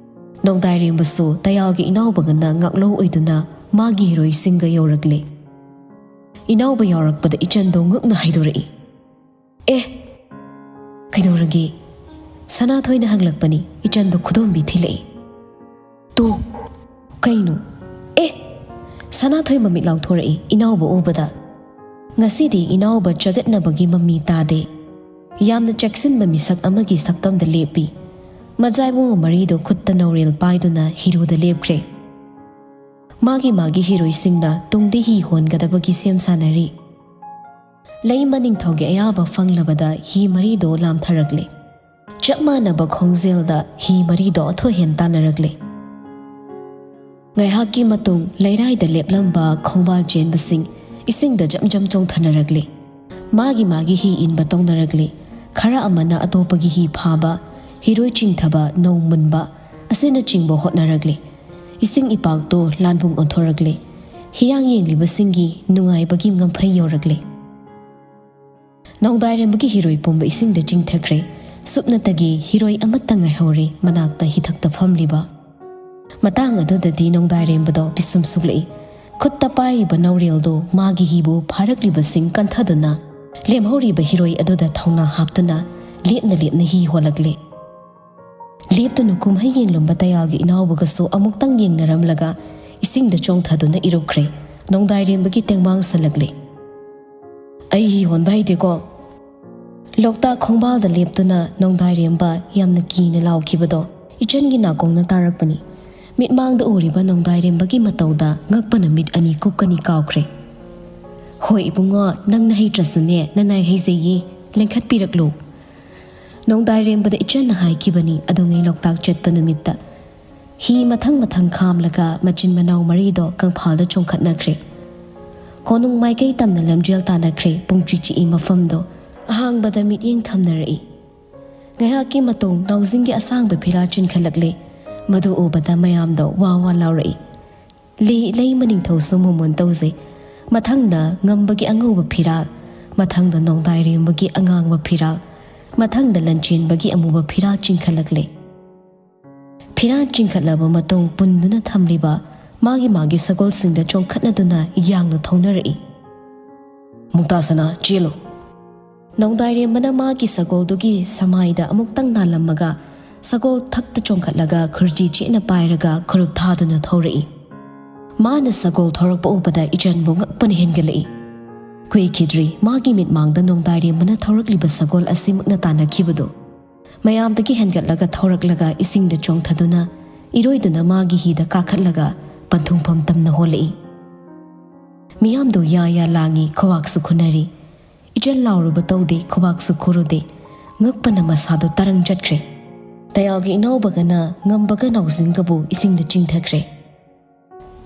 ꯅꯣꯡꯗꯥꯏꯔꯦꯝꯕꯁꯨ ꯇꯌꯥꯜꯒꯤ ꯏꯅꯥꯎꯕꯒꯅ ꯉꯥꯛꯂꯧ ꯑꯣꯏꯗꯨꯅ ꯃꯥꯒꯤ ꯍꯤꯔꯣꯏꯁꯤꯡꯒ ꯌꯧꯔꯛꯂꯦ꯫ ꯏꯅꯥꯎꯕ ꯌꯥꯎꯔꯛꯄꯗ ꯏꯆꯟꯗꯣ ꯉꯛꯅ ꯍꯥꯏꯗꯣꯔꯛꯏ, "ꯑꯦ, ꯀꯩꯗꯧꯔꯒꯦ?" ꯁꯅꯥꯊꯣꯏꯅ ꯍꯪꯂꯛꯄꯅꯤ꯫ ꯏꯆꯟꯗꯣ ꯈꯨꯗꯣꯝꯕꯤ ꯊꯤꯜꯂꯛꯏ꯫ "ꯇꯣ, ꯀꯩꯅꯣ? ꯑꯦ!" ꯁꯅꯥꯊꯣꯏ ꯃꯃꯤꯠ ꯂꯥꯎꯊꯣꯔꯛꯏ ꯏꯅꯥꯎꯕ ꯎꯕꯗ꯫ ꯉꯁꯤꯗꯤ ꯏꯅꯥꯎꯕ ꯆꯒꯠꯅꯕꯒꯤ ꯃꯃꯤ ꯇꯥꯗꯦ꯫ ꯌꯥꯝꯅ ꯆꯦꯛꯁꯤꯟꯕ ꯃꯤꯁꯛ ꯑꯃꯒꯤ ꯁꯛꯇꯝꯗ ꯂꯦꯞꯄꯤ꯫ ꯃꯖꯥꯏꯕꯨꯡ ꯃꯔꯤꯗꯣ ꯈꯨꯠꯇ ꯅꯧꯔꯦꯜ ꯄꯥꯏꯗꯨꯅ ꯍꯤꯔꯨꯗ ꯂꯦꯞꯈ꯭ꯔꯦ꯫ ꯃꯥꯒꯤ ꯃꯥꯒꯤ ꯍꯤꯔꯣꯏꯁꯤꯡꯅ ꯇꯨꯡꯗ ꯍꯤ ꯍꯣꯟꯒꯗꯕꯒꯤ ꯁꯦꯝ ꯁꯥꯟꯅꯔꯤ꯫ ꯂꯩꯃ ꯅꯤꯡꯊꯧꯒꯤ ꯑꯌꯥꯕ ꯐꯪꯂꯕꯗ ꯍꯤ ꯃꯔꯤꯗꯣ ꯂꯥꯝꯊꯔꯛꯂꯦ꯫ ꯆꯞ ꯃꯥꯟꯅꯕ ꯈꯣꯡꯖꯦꯜꯗ ꯍꯤ ꯃꯔꯤꯗꯣ ꯑꯊꯣꯏꯍꯦꯟ ꯇꯥꯟꯅꯔꯛꯂꯦ꯫ ꯉꯥꯏꯍꯥꯛꯀꯤ ꯃꯇꯨꯡ ꯂꯩꯔꯥꯏꯗ ꯂꯦꯞꯂꯝꯕ ꯈꯣꯡꯕꯥꯜ ꯆꯦꯟꯕꯁꯤꯡ ꯏꯁꯤꯡꯗ ꯖꯝ ꯖꯝ ꯆꯣꯡꯊꯅꯔꯛꯂꯦ꯫ ꯃꯥꯒꯤ ꯃꯥꯒꯤ ꯍꯤ ꯏꯟꯕ ꯇꯧꯅꯔꯛꯂꯦ꯫ ꯈꯔ ꯑꯃꯅ ꯑꯇꯣꯞꯄꯒꯤ ꯍꯤ ꯐꯥꯕ, ꯍꯤꯔꯣꯏ ꯆꯤꯡꯊꯕ, ꯅꯧ ꯃꯨꯟꯕ ꯑꯁꯤꯅꯆꯤꯡꯕ ꯍꯣꯠꯅꯔꯛꯂꯦ꯫ ꯏꯁꯤꯡ ꯏꯄꯥꯛꯇꯣ ꯂꯥꯟꯕꯨꯡ ꯑꯣꯟꯊꯣꯔꯛꯂꯦ꯫ ꯍꯤꯌꯥꯡ ꯌꯦꯡꯂꯤꯕꯁꯤꯡꯒꯤ ꯅꯨꯡꯉꯥꯏꯕꯒꯤ ꯉꯝꯐꯩ ꯌꯧꯔꯛꯂꯦ꯫ ꯅꯣꯡꯗꯥꯏꯔꯦꯝꯕꯒꯤ ꯍꯤꯔꯣꯏ ꯄꯨꯝꯕ ꯏꯁꯤꯡꯗ ꯆꯤꯡꯊꯈ꯭ꯔꯦ꯫ ꯁꯨꯞꯅꯇꯒꯤ ꯍꯤꯔꯣꯏ ꯑꯃꯠꯇ ꯉꯥꯏꯍꯧꯔꯦ ꯃꯅꯥꯛꯇ ꯍꯤꯊꯛꯇ ꯐꯝꯂꯤꯕ꯫ ꯃꯇꯥꯡ ꯑꯗꯨꯗꯗꯤ ꯅꯣꯡꯗꯥꯏꯔꯦꯝꯕꯗꯣ ꯄꯤꯁꯨꯝ ꯁꯨꯛꯂꯛꯏ꯫ ꯈꯨꯠꯇ ꯄꯥꯏꯔꯤꯕ ꯅꯧꯔꯦꯜꯗꯨ ꯃꯥꯒꯤ ꯍꯤꯕꯨ ꯐꯥꯔꯛꯂꯤꯕꯁꯤꯡ ꯀꯟꯊꯗꯨꯅ ꯂꯦꯝꯍꯧꯔꯤꯕ ꯍꯤꯔꯣꯏ ꯑꯗꯨꯗ ꯊꯧꯅꯥ ꯍꯥꯞꯇꯨꯅ ꯂꯦꯞꯅ ꯂꯦꯞꯅ ꯍꯤ ꯍꯣꯜꯂꯛꯂꯦ꯫ ꯂꯦꯞꯇꯨꯅ ꯀꯨꯝꯍꯩ ꯌꯦꯡꯂꯝꯕ ꯇꯌꯥꯜꯒꯤ ꯏꯅꯥꯎꯕꯒꯁꯨ ꯑꯃꯨꯛꯇꯪ ꯌꯦꯡꯅꯔꯝꯂꯒ ꯏꯁꯤꯡꯗ ꯆꯣꯡꯊꯗꯨꯅ ꯏꯔꯨꯞꯈ꯭ꯔꯦ꯫ ꯅꯣꯡꯗꯥꯏꯔꯦꯝꯕꯒꯤ ꯇꯦꯡꯕꯥꯡ ꯁꯜꯂꯛꯂꯦ꯫ "ꯑꯩ ꯍꯤ ꯍꯣꯟꯕ ꯍꯩꯇꯦꯀꯣ!" ꯂꯣꯛꯇꯥꯛ ꯈꯣꯡꯕꯥꯜꯗ ꯂꯦꯞꯇꯨꯅ ꯅꯣꯡꯗꯥꯏꯔꯦꯝꯕ ꯌꯥꯝꯅ ꯀꯤꯅ ꯂꯥꯎꯈꯤꯕꯗꯣ ꯏꯆꯟꯒꯤ ꯅꯥꯀꯣꯡꯅ ꯇꯥꯔꯛꯄꯅꯤ꯫ ꯃꯤꯠꯃꯥꯡꯗ ꯎꯔꯤꯕ ꯅꯣꯡꯗꯥꯏꯔꯦꯝꯕꯒꯤ ꯃꯇꯧꯗ ꯉꯛꯄꯅ ꯃꯤꯠ ꯑꯅꯤ ꯀꯨꯞꯀꯅꯤ ꯀꯥꯎꯈ꯭ꯔꯦ꯫ "ꯍꯣꯏ ꯏꯕꯨꯡꯉꯣ, ꯅꯪꯅ ꯍꯩꯇ꯭ꯔꯁꯨꯅꯦ, ꯅꯅꯥꯏ ꯍꯩꯖꯩꯌꯦ꯫ ꯂꯦꯡꯈꯠꯄꯤꯔꯛꯂꯨ꯫" ꯅꯣꯡꯗꯥꯏꯔꯦꯝꯕꯗ ꯏꯆꯟꯅ ꯍꯥꯏꯈꯤꯕꯅꯤ ꯑꯗꯨꯉꯩ ꯂꯣꯛꯇꯥꯛ ꯆꯠꯄ ꯅꯨꯃꯤꯠꯇ꯫ ꯍꯤ ꯃꯊꯪ ꯃꯊꯪ ꯈꯥꯝꯂꯒ ꯃꯆꯤꯟ ꯃꯅꯥꯎ ꯃꯔꯤꯗꯣ ꯀꯪꯐꯥꯜꯗ ꯆꯣꯡꯈꯠꯅꯈ꯭ꯔꯦ꯫ ꯀꯣꯅꯨꯡ ꯃꯥꯏꯀꯩ ꯇꯝꯅ ꯂꯝꯖꯦꯜ ꯇꯥꯟꯅꯈ꯭ꯔꯦ꯫ ꯄꯨꯡ ꯆꯤꯛ ꯆꯤꯛꯏ ꯃꯐꯝꯗꯣ꯫ ꯑꯍꯥꯡꯕꯗ ꯃꯤꯠꯌꯦꯡ ꯊꯝꯅꯔꯛꯏ꯫ ꯉꯥꯏꯍꯥꯛꯀꯤ ꯃꯇꯨꯡ ꯅꯥꯎꯖꯤꯡꯒꯤ ꯑꯁꯥꯡꯕ ꯐꯤꯔꯥꯜ ꯆꯤꯟꯈꯠꯂꯛꯂꯦ꯫ ꯃꯗꯨ ꯎꯕꯗ ꯃꯌꯥꯝꯗꯣ ꯋꯥ ꯋꯥ ꯂꯥꯎꯔꯛꯏ꯫ ꯂꯤ ꯂꯩꯃ ꯅꯤꯡꯊꯧꯁꯨ ꯃꯣꯃꯣꯟ ꯇꯧꯖꯩ꯫ ꯃꯊꯪꯗ ꯉꯝꯕꯒꯤ ꯑꯉꯧꯕ ꯐꯤꯔꯥꯜ, ꯃꯊꯪꯗ ꯅꯣꯡꯗꯥꯏꯔꯦꯝꯕꯒꯤ ꯑꯉꯥꯡꯕ ꯐꯤꯔꯥꯜ, ꯃꯊꯪꯗ ꯂꯟꯆꯦꯟꯕꯒꯤ ꯑꯃꯨꯕ ꯐꯤꯔꯥꯜ ꯆꯤꯡꯈꯠꯂꯛꯂꯦ꯫ ꯐꯤꯔꯥꯜ ꯆꯤꯡꯈꯠꯂꯕ ꯃꯇꯨꯡ ꯄꯨꯟꯗꯨꯅ ꯊꯝꯂꯤꯕ ꯃꯥꯒꯤ ꯃꯥꯒꯤ ꯁꯒꯣꯜꯁꯤꯡꯗ ꯆꯣꯡꯈꯠꯅꯗꯨꯅ ꯌꯥꯡꯅ ꯊꯧꯅꯔꯛꯏ꯫ "ꯃꯨꯛꯇꯥꯁꯅꯥ, ꯆꯦꯜꯂꯨ!" ꯅꯣꯡꯗꯥꯏꯔꯦꯝꯕꯅ ꯃꯥꯒꯤ ꯁꯒꯣꯜꯗꯨꯒꯤ ꯁꯃꯥꯏꯗ ꯑꯃꯨꯛꯇꯪ ꯅꯥꯜꯂꯝꯃꯒ, ꯁꯒꯣꯜ ꯊꯛꯇ ꯆꯣꯡꯈꯠꯂꯒ ꯈꯨꯔꯖꯤ ꯆꯦꯠꯅ ꯄꯥꯏꯔꯒ ꯈꯨꯔꯨꯞ ꯊꯥꯗꯨꯅ ꯊꯧꯔꯛꯏ꯫ ꯃꯥꯅ ꯁꯒꯣꯜ ꯊꯧꯔꯛꯄ ꯎꯕꯗ ꯏꯆꯟꯕꯨ ꯉꯛꯄꯅ ꯍꯦꯟꯒꯠꯂꯛꯏ꯫ ꯀꯨꯏꯈꯤꯗ꯭ꯔꯤ ꯃꯥꯒꯤ ꯃꯤꯠꯃꯥꯡꯗ ꯅꯣꯡꯗꯥꯏꯔꯦꯝꯕꯅ ꯊꯧꯔꯛꯂꯤꯕ ꯁꯒꯣꯜ ꯑꯁꯤꯃꯛꯅ ꯇꯥꯟꯅꯈꯤꯕꯗꯨ꯫ ꯃꯌꯥꯝꯗꯒꯤ ꯍꯦꯟꯒꯠꯂꯒ ꯊꯧꯔꯛꯂꯒ ꯏꯁꯤꯡꯗ ꯆꯣꯡꯊꯗꯨꯅ ꯏꯔꯣꯏꯗꯨꯅ ꯃꯥꯒꯤ ꯍꯤꯗ ꯀꯥꯈꯠꯂꯒ ꯄꯟꯊꯨꯡꯐꯝ ꯇꯝꯅ ꯍꯣꯜꯂꯛꯏ꯫ ꯃꯤꯌꯥꯝꯗꯨ ꯌꯥ ꯌꯥ ꯂꯥꯡꯉꯤ, ꯈꯨꯕꯥꯛꯁꯨ ꯈꯨꯅꯔꯤ꯫ ꯏꯆꯟ ꯂꯥꯎꯔꯨꯕ ꯇꯧꯗꯦ, ꯈꯨꯕꯥꯛꯁꯨ ꯈꯨꯔꯨꯗꯦ꯫ ꯉꯛꯄꯅ ꯃꯁꯥꯗꯣ ꯇꯔꯪ ꯆꯠꯈ꯭ꯔꯦ꯫ ꯇꯌꯥꯜꯒꯤ ꯏꯅꯥꯎꯕꯒꯅ ꯉꯝꯕꯒ ꯅꯥꯎꯖꯤꯡꯒꯕꯨ ꯏꯁꯤꯡꯗ ꯆꯤꯡꯊꯈ꯭ꯔꯦ꯫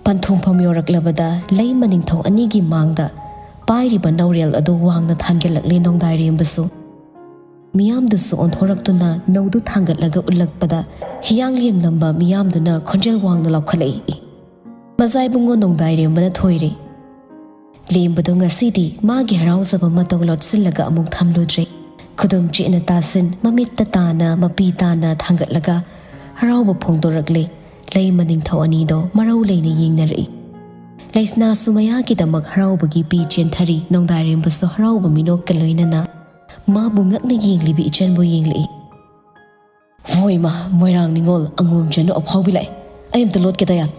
ꯄꯟꯊꯨꯡꯐꯝ ꯌꯧꯔꯛꯂꯕꯗ ꯂꯩꯃ ꯅꯤꯡꯊꯧ ꯑꯅꯤꯒꯤ ꯃꯥꯡꯗ ꯄꯥꯏꯔꯤꯕ ꯅꯧꯔꯦꯜ ꯑꯗꯨ ꯋꯥꯡꯅ ꯊꯥꯡꯒꯠꯂꯛꯂꯦ ꯅꯣꯡꯗꯥꯏꯔꯦꯝꯕꯁꯨ꯫ ꯃꯤꯌꯥꯝꯗꯨꯁꯨ ꯑꯣꯟꯊꯣꯔꯛꯇꯨꯅ ꯅꯧꯗꯨ ꯊꯥꯡꯒꯠꯂꯒ ꯎꯠꯂꯛꯄꯗ ꯍꯤꯌꯥꯡ ꯂꯦꯝꯂꯝꯕ ꯃꯤꯌꯥꯝꯗꯨꯅ ꯈꯣꯟꯖꯦꯜ ꯋꯥꯡꯅ ꯂꯥꯎꯈꯠꯂꯛꯏ, "ꯃꯖꯥ ꯏꯕꯨꯡꯉꯣ ꯅꯣꯡꯗꯥꯏꯔꯦꯝꯕꯅ ꯊꯣꯏꯔꯦ!" ꯂꯦꯝꯕꯗꯨ ꯉꯁꯤꯗꯤ ꯃꯥꯒꯤ ꯍꯔꯥꯎꯖꯕ ꯃꯇꯧ ꯂꯣꯠꯁꯤꯜꯂꯒ ꯑꯃꯨꯛ ꯊꯝꯂꯨꯗ꯭ꯔꯦ꯫ ꯈꯨꯗꯨꯝ ꯆꯦꯠꯅ ꯇꯥꯁꯤꯟ, ꯃꯃꯤꯠꯇ ꯇꯥꯅ, ꯃꯄꯤ ꯇꯥꯅ ꯊꯥꯡꯒꯠꯂꯒ ꯍꯔꯥꯎꯕ ꯐꯣꯡꯗꯣꯔꯛꯂꯦ꯫ ꯂꯩꯃ ꯅꯤꯡꯊꯧ ꯑꯅꯤꯗꯣ ꯃꯔꯧ ꯂꯩꯅ ꯌꯦꯡꯅꯔꯛꯏ꯫ ꯂꯩꯁꯅꯥꯁꯨ ꯃꯌꯥꯒꯤꯗꯃꯛ ꯍꯔꯥꯎꯕꯒꯤ ꯄꯤ ꯆꯦꯟꯊꯔꯤ꯫ ꯅꯣꯡꯗꯥꯏꯔꯦꯝꯕꯁꯨ ꯍꯔꯥꯎꯕ ꯃꯤꯅꯣꯛꯀ ꯂꯣꯏꯅꯅ ꯃꯥꯕꯨ ꯉꯛꯅ ꯌꯦꯡꯂꯤꯕꯤ ꯏꯆꯟꯕꯨ ꯌꯦꯡꯂꯛꯏ꯫ "ꯍꯣꯏ ꯃꯥ, ꯃꯣꯏꯔꯥꯡ ꯅꯤꯉꯣꯜ ꯑꯉꯣꯝ ꯆꯅꯨ ꯑꯐꯥꯎꯕꯤ ꯂꯥꯛꯑꯦ꯫ ꯑꯩ ꯑꯝꯇ ꯂꯣꯠꯀꯦ ꯇꯌꯥꯜ!"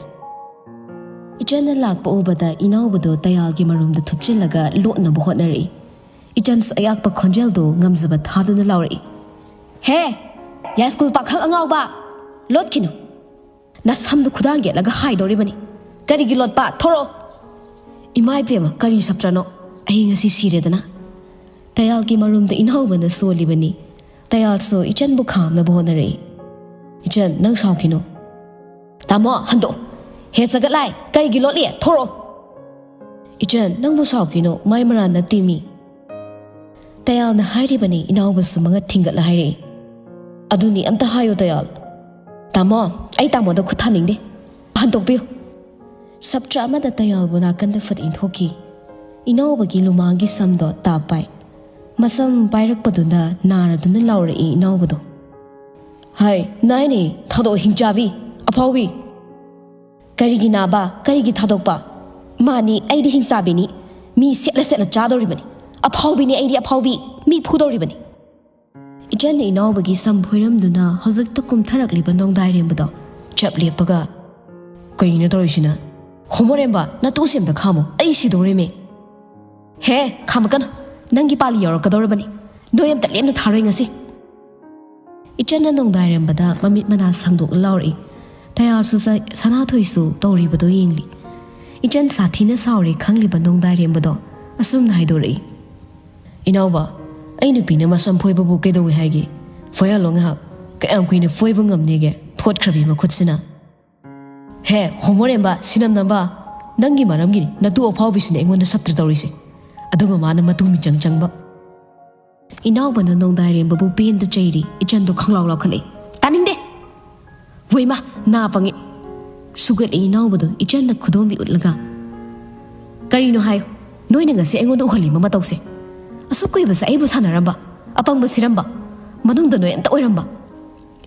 ꯏꯆꯟꯅ ꯂꯥꯛꯄ ꯎꯕꯗ ꯏꯅꯥꯎꯕꯗꯣ ꯇꯌꯥꯜꯒꯤ ꯃꯔꯨꯝꯗ ꯊꯨꯞꯆꯤꯜꯂꯒ ꯂꯣꯠꯅꯕ ꯍꯣꯠꯅꯔꯛꯏ꯫ ꯏꯆꯟꯁꯨ ꯑꯌꯥꯛꯄ ꯈꯣꯟꯖꯦꯜꯗꯨ ꯉꯝꯖꯕ ꯊꯥꯗꯨꯅ ꯂꯥꯎꯔꯛꯏ, "ꯍꯦ! ꯌꯥꯏꯁ꯭ꯀꯨꯜ ꯄꯥꯈꯪ ꯑꯉꯥꯎꯕ! ꯂꯣꯠꯈꯤꯅꯨ! ꯅꯁꯝꯗꯨ ꯈꯨꯗꯥꯡ ꯌꯦꯠꯂꯒ ꯍꯥꯏꯗꯧꯔꯤꯕꯅꯤ꯫ ꯀꯔꯤꯒꯤ ꯂꯣꯠꯄ? ꯊꯣꯔꯛꯑꯣ!" "ꯏꯃꯥ ꯏꯕꯦꯝꯃ, ꯀꯔꯤ ꯁꯞꯇ꯭ꯔꯅꯣ? ꯑꯩ ꯉꯁꯤ ꯁꯤꯔꯦꯗꯅ!" ꯇꯌꯥꯜꯒꯤ ꯃꯔꯨꯝꯗ ꯏꯅꯥꯎꯕꯅ ꯁꯣꯜꯂꯤꯕꯅꯤ꯫ ꯇꯌꯥꯜꯁꯨ ꯏꯆꯟꯕꯨ ꯈꯥꯝꯅꯕ ꯍꯣꯠꯅꯔꯛꯏ꯫ "ꯏꯆꯟ, ꯅꯪ ꯁꯥꯎꯈꯤꯅꯨ꯫" "ꯇꯥꯃꯣ, ꯍꯟꯗꯣꯛꯑꯣ꯫ ꯍꯦ ꯆꯒꯠꯂꯥꯏ, ꯀꯔꯤꯒꯤ ꯂꯣꯠꯂꯤ? ꯊꯣꯔꯛꯑꯣ꯫" "ꯏꯆꯟ, ꯅꯪꯕꯨ ꯁꯥꯎꯈꯤꯅꯣ, ꯃꯥꯏ ꯃꯔꯥꯟ ꯅꯠꯇꯦ ꯃꯤ꯫" ꯇꯌꯥꯜꯅ ꯍꯥꯏꯔꯤꯕꯅꯤ, ꯏꯅꯥꯎꯕꯁꯨ ꯃꯉꯛ ꯊꯤꯡꯒꯠꯂ ꯍꯥꯏꯔꯛꯏ꯫ "ꯑꯗꯨꯅꯤ, ꯑꯝꯇ ꯍꯥꯏꯌꯣ ꯇꯌꯥꯜ꯫" "ꯇꯥꯃꯣ, ꯑꯩ ꯇꯥꯃꯣꯗ ꯈꯨꯠ ꯊꯥꯅꯤꯡꯗꯦ꯫ ꯍꯟꯗꯣꯛꯄꯤꯌꯨ꯫" ꯁꯞꯇ꯭ꯔ ꯑꯃꯗ ꯇꯌꯥꯜꯕꯨ ꯅꯥꯀꯟꯗ ꯐꯠ ꯏꯟꯊꯣꯛꯈꯤ꯫ ꯏꯅꯥꯎꯕꯒꯤ ꯂꯨꯃꯥꯡꯒꯤ ꯁꯝꯗꯣ ꯇꯥꯞ ꯄꯥꯏ꯫ ꯃꯁꯝ ꯄꯥꯏꯔꯛꯄꯗꯨꯅ ꯅꯥꯔꯗꯨꯅ ꯂꯥꯎꯔꯛꯏ ꯏꯅꯥꯎꯕꯗꯣ꯫ "ꯍꯥꯏ, ꯅꯥꯏꯅꯦ, ꯊꯥꯗꯣꯛꯑꯣ ꯍꯤꯡꯆꯥꯕꯤ, ꯑꯐꯥꯎꯕꯤ꯫" "ꯀꯔꯤꯒꯤ ꯅꯥꯕ? ꯀꯔꯤꯒꯤ ꯊꯥꯗꯣꯛꯄ? ꯃꯥꯅꯤ, ꯑꯩꯗꯤ ꯍꯤꯡꯆꯥꯕꯤꯅꯤ꯫ ꯃꯤ ꯁꯦꯠꯂ ꯁꯦꯠꯂ ꯆꯥꯗꯧꯔꯤꯕꯅꯤ꯫ ꯑꯐꯥꯎꯕꯤꯅꯤ ꯑꯩꯗꯤ, ꯑꯐꯥꯎꯕꯤ꯫ ꯃꯤ ꯐꯨꯗꯧꯔꯤꯕꯅꯤ꯫" ꯏꯆꯟꯅ ꯏꯅꯥꯎꯕꯒꯤ ꯁꯝ ꯐꯣꯏꯔꯝꯗꯨꯅ ꯍꯧꯖꯤꯛꯇ ꯀꯨꯝꯊꯔꯛꯂꯤꯕ ꯅꯣꯡꯗꯥꯏꯔꯦꯝꯕꯗꯣ ꯆꯞ ꯂꯦꯞꯄꯒ, "ꯀꯩꯅꯣ ꯇꯧꯔꯤꯁꯤꯅ? ꯍꯣꯃꯣꯔꯦꯝꯕ, ꯅꯇꯨ ꯁꯦꯝꯗ ꯈꯥꯝꯃꯣ, ꯑꯩ ꯁꯤꯗꯧꯔꯦꯃꯦ꯫" "ꯍꯦ, ꯈꯥꯝꯃꯛꯀꯅꯨ꯫ ꯅꯪꯒꯤ ꯄꯥꯂꯤ ꯌꯧꯔꯛꯀꯗꯧꯔꯕꯅꯤ꯫ ꯅꯣꯏ ꯑꯝꯇ ꯂꯦꯝꯅ ꯊꯥꯔꯣꯏ ꯉꯁꯤ꯫" ꯏꯆꯟꯅ ꯅꯣꯡꯗꯥꯏꯔꯦꯝꯕꯗ ꯃꯃꯤꯠ ꯃꯅꯥ ꯁꯪꯗꯣꯛꯅ ꯂꯥꯎꯔꯛꯏ꯫ ꯇꯌꯥꯜꯁꯨ ꯁ-, ꯁꯅꯥꯊꯣꯏꯁꯨ ꯇꯧꯔꯤꯕꯗꯣ ꯌꯦꯡꯂꯤ꯫ ꯏꯆꯟ ꯁꯥꯊꯤꯅ ꯁꯥꯎꯔꯦ ꯈꯪꯂꯤꯕ ꯅꯣꯡꯗꯥꯏꯔꯦꯝꯕꯗꯣ ꯑꯁꯨꯝꯅ ꯍꯥꯏꯗꯣꯔꯛꯏ꯫ "ꯏꯅꯥꯎꯕ, ꯑꯩ ꯅꯨꯄꯤꯅ ꯃꯁꯝ ꯐꯣꯏꯕꯕꯨ ꯀꯩꯗꯧꯏ ꯍꯥꯏꯒꯦ? ꯐꯣꯏꯍꯜꯂꯣ ꯉꯥꯏꯍꯥꯛ꯫ ꯀꯌꯥꯝ ꯀꯨꯏꯅ ꯐꯣꯏꯕ ꯉꯝꯅꯦꯒꯦ? ꯊꯣꯠꯈ꯭ꯔꯕꯤ ꯃꯈꯨꯠꯁꯤꯅ꯫" "ꯍꯦ, ꯍꯣꯃꯣꯔꯦꯝꯕ, ꯁꯤꯅꯝ ꯅꯝꯕ, ꯅꯪꯒꯤ ꯃꯔꯝꯒꯤꯅꯤ ꯅꯇꯨ ꯑꯐꯥꯎꯕꯤꯁꯤꯅ ꯑꯩꯉꯣꯟꯗ ꯁꯞꯇ꯭ꯔ ꯇꯧꯔꯤꯁꯦ꯫ ꯑꯗꯨꯒ ꯃꯥꯅ ꯃꯇꯨ ꯃꯤꯆꯪ ꯆꯪꯕ꯫" ꯏꯅꯥꯎꯕꯅ ꯅꯣꯡꯗꯥꯏꯔꯦꯝꯕꯕꯨ ꯄꯦꯟꯗ ꯆꯩꯔꯤ, ꯏꯆꯟꯗꯣ ꯈꯪꯂꯥꯎ ꯂꯥꯎꯈꯠꯂꯛꯏ꯫ "ꯇꯥꯅꯤꯡꯗꯦ!" "ꯍꯣꯏꯃ, ꯅꯥ ꯄꯪꯉꯦ!" ꯁꯨꯒꯠꯂꯤ ꯏꯅꯥꯎꯕꯗꯣ ꯏꯆꯟꯗ ꯈꯨꯗꯣꯝꯕꯤ ꯎꯠꯂꯒ꯫ "ꯀꯔꯤꯅꯣ ꯍꯥꯏꯌꯨ, ꯅꯣꯏꯅ ꯉꯁꯤ ꯑꯩꯉꯣꯟꯗ ꯎꯍꯜꯂꯤꯕ ꯃꯇꯧꯁꯦ꯫ ꯑꯁꯨꯛ ꯀꯨꯏꯕꯁꯦ ꯑꯩꯕꯨ ꯁꯥꯟꯅꯔꯝꯕ, ꯑꯄꯪꯕ ꯁꯤꯔꯝꯕ, ꯃꯅꯨꯡꯗ ꯅꯣꯏ ꯑꯝꯇ ꯑꯣꯏꯔꯝꯕ꯫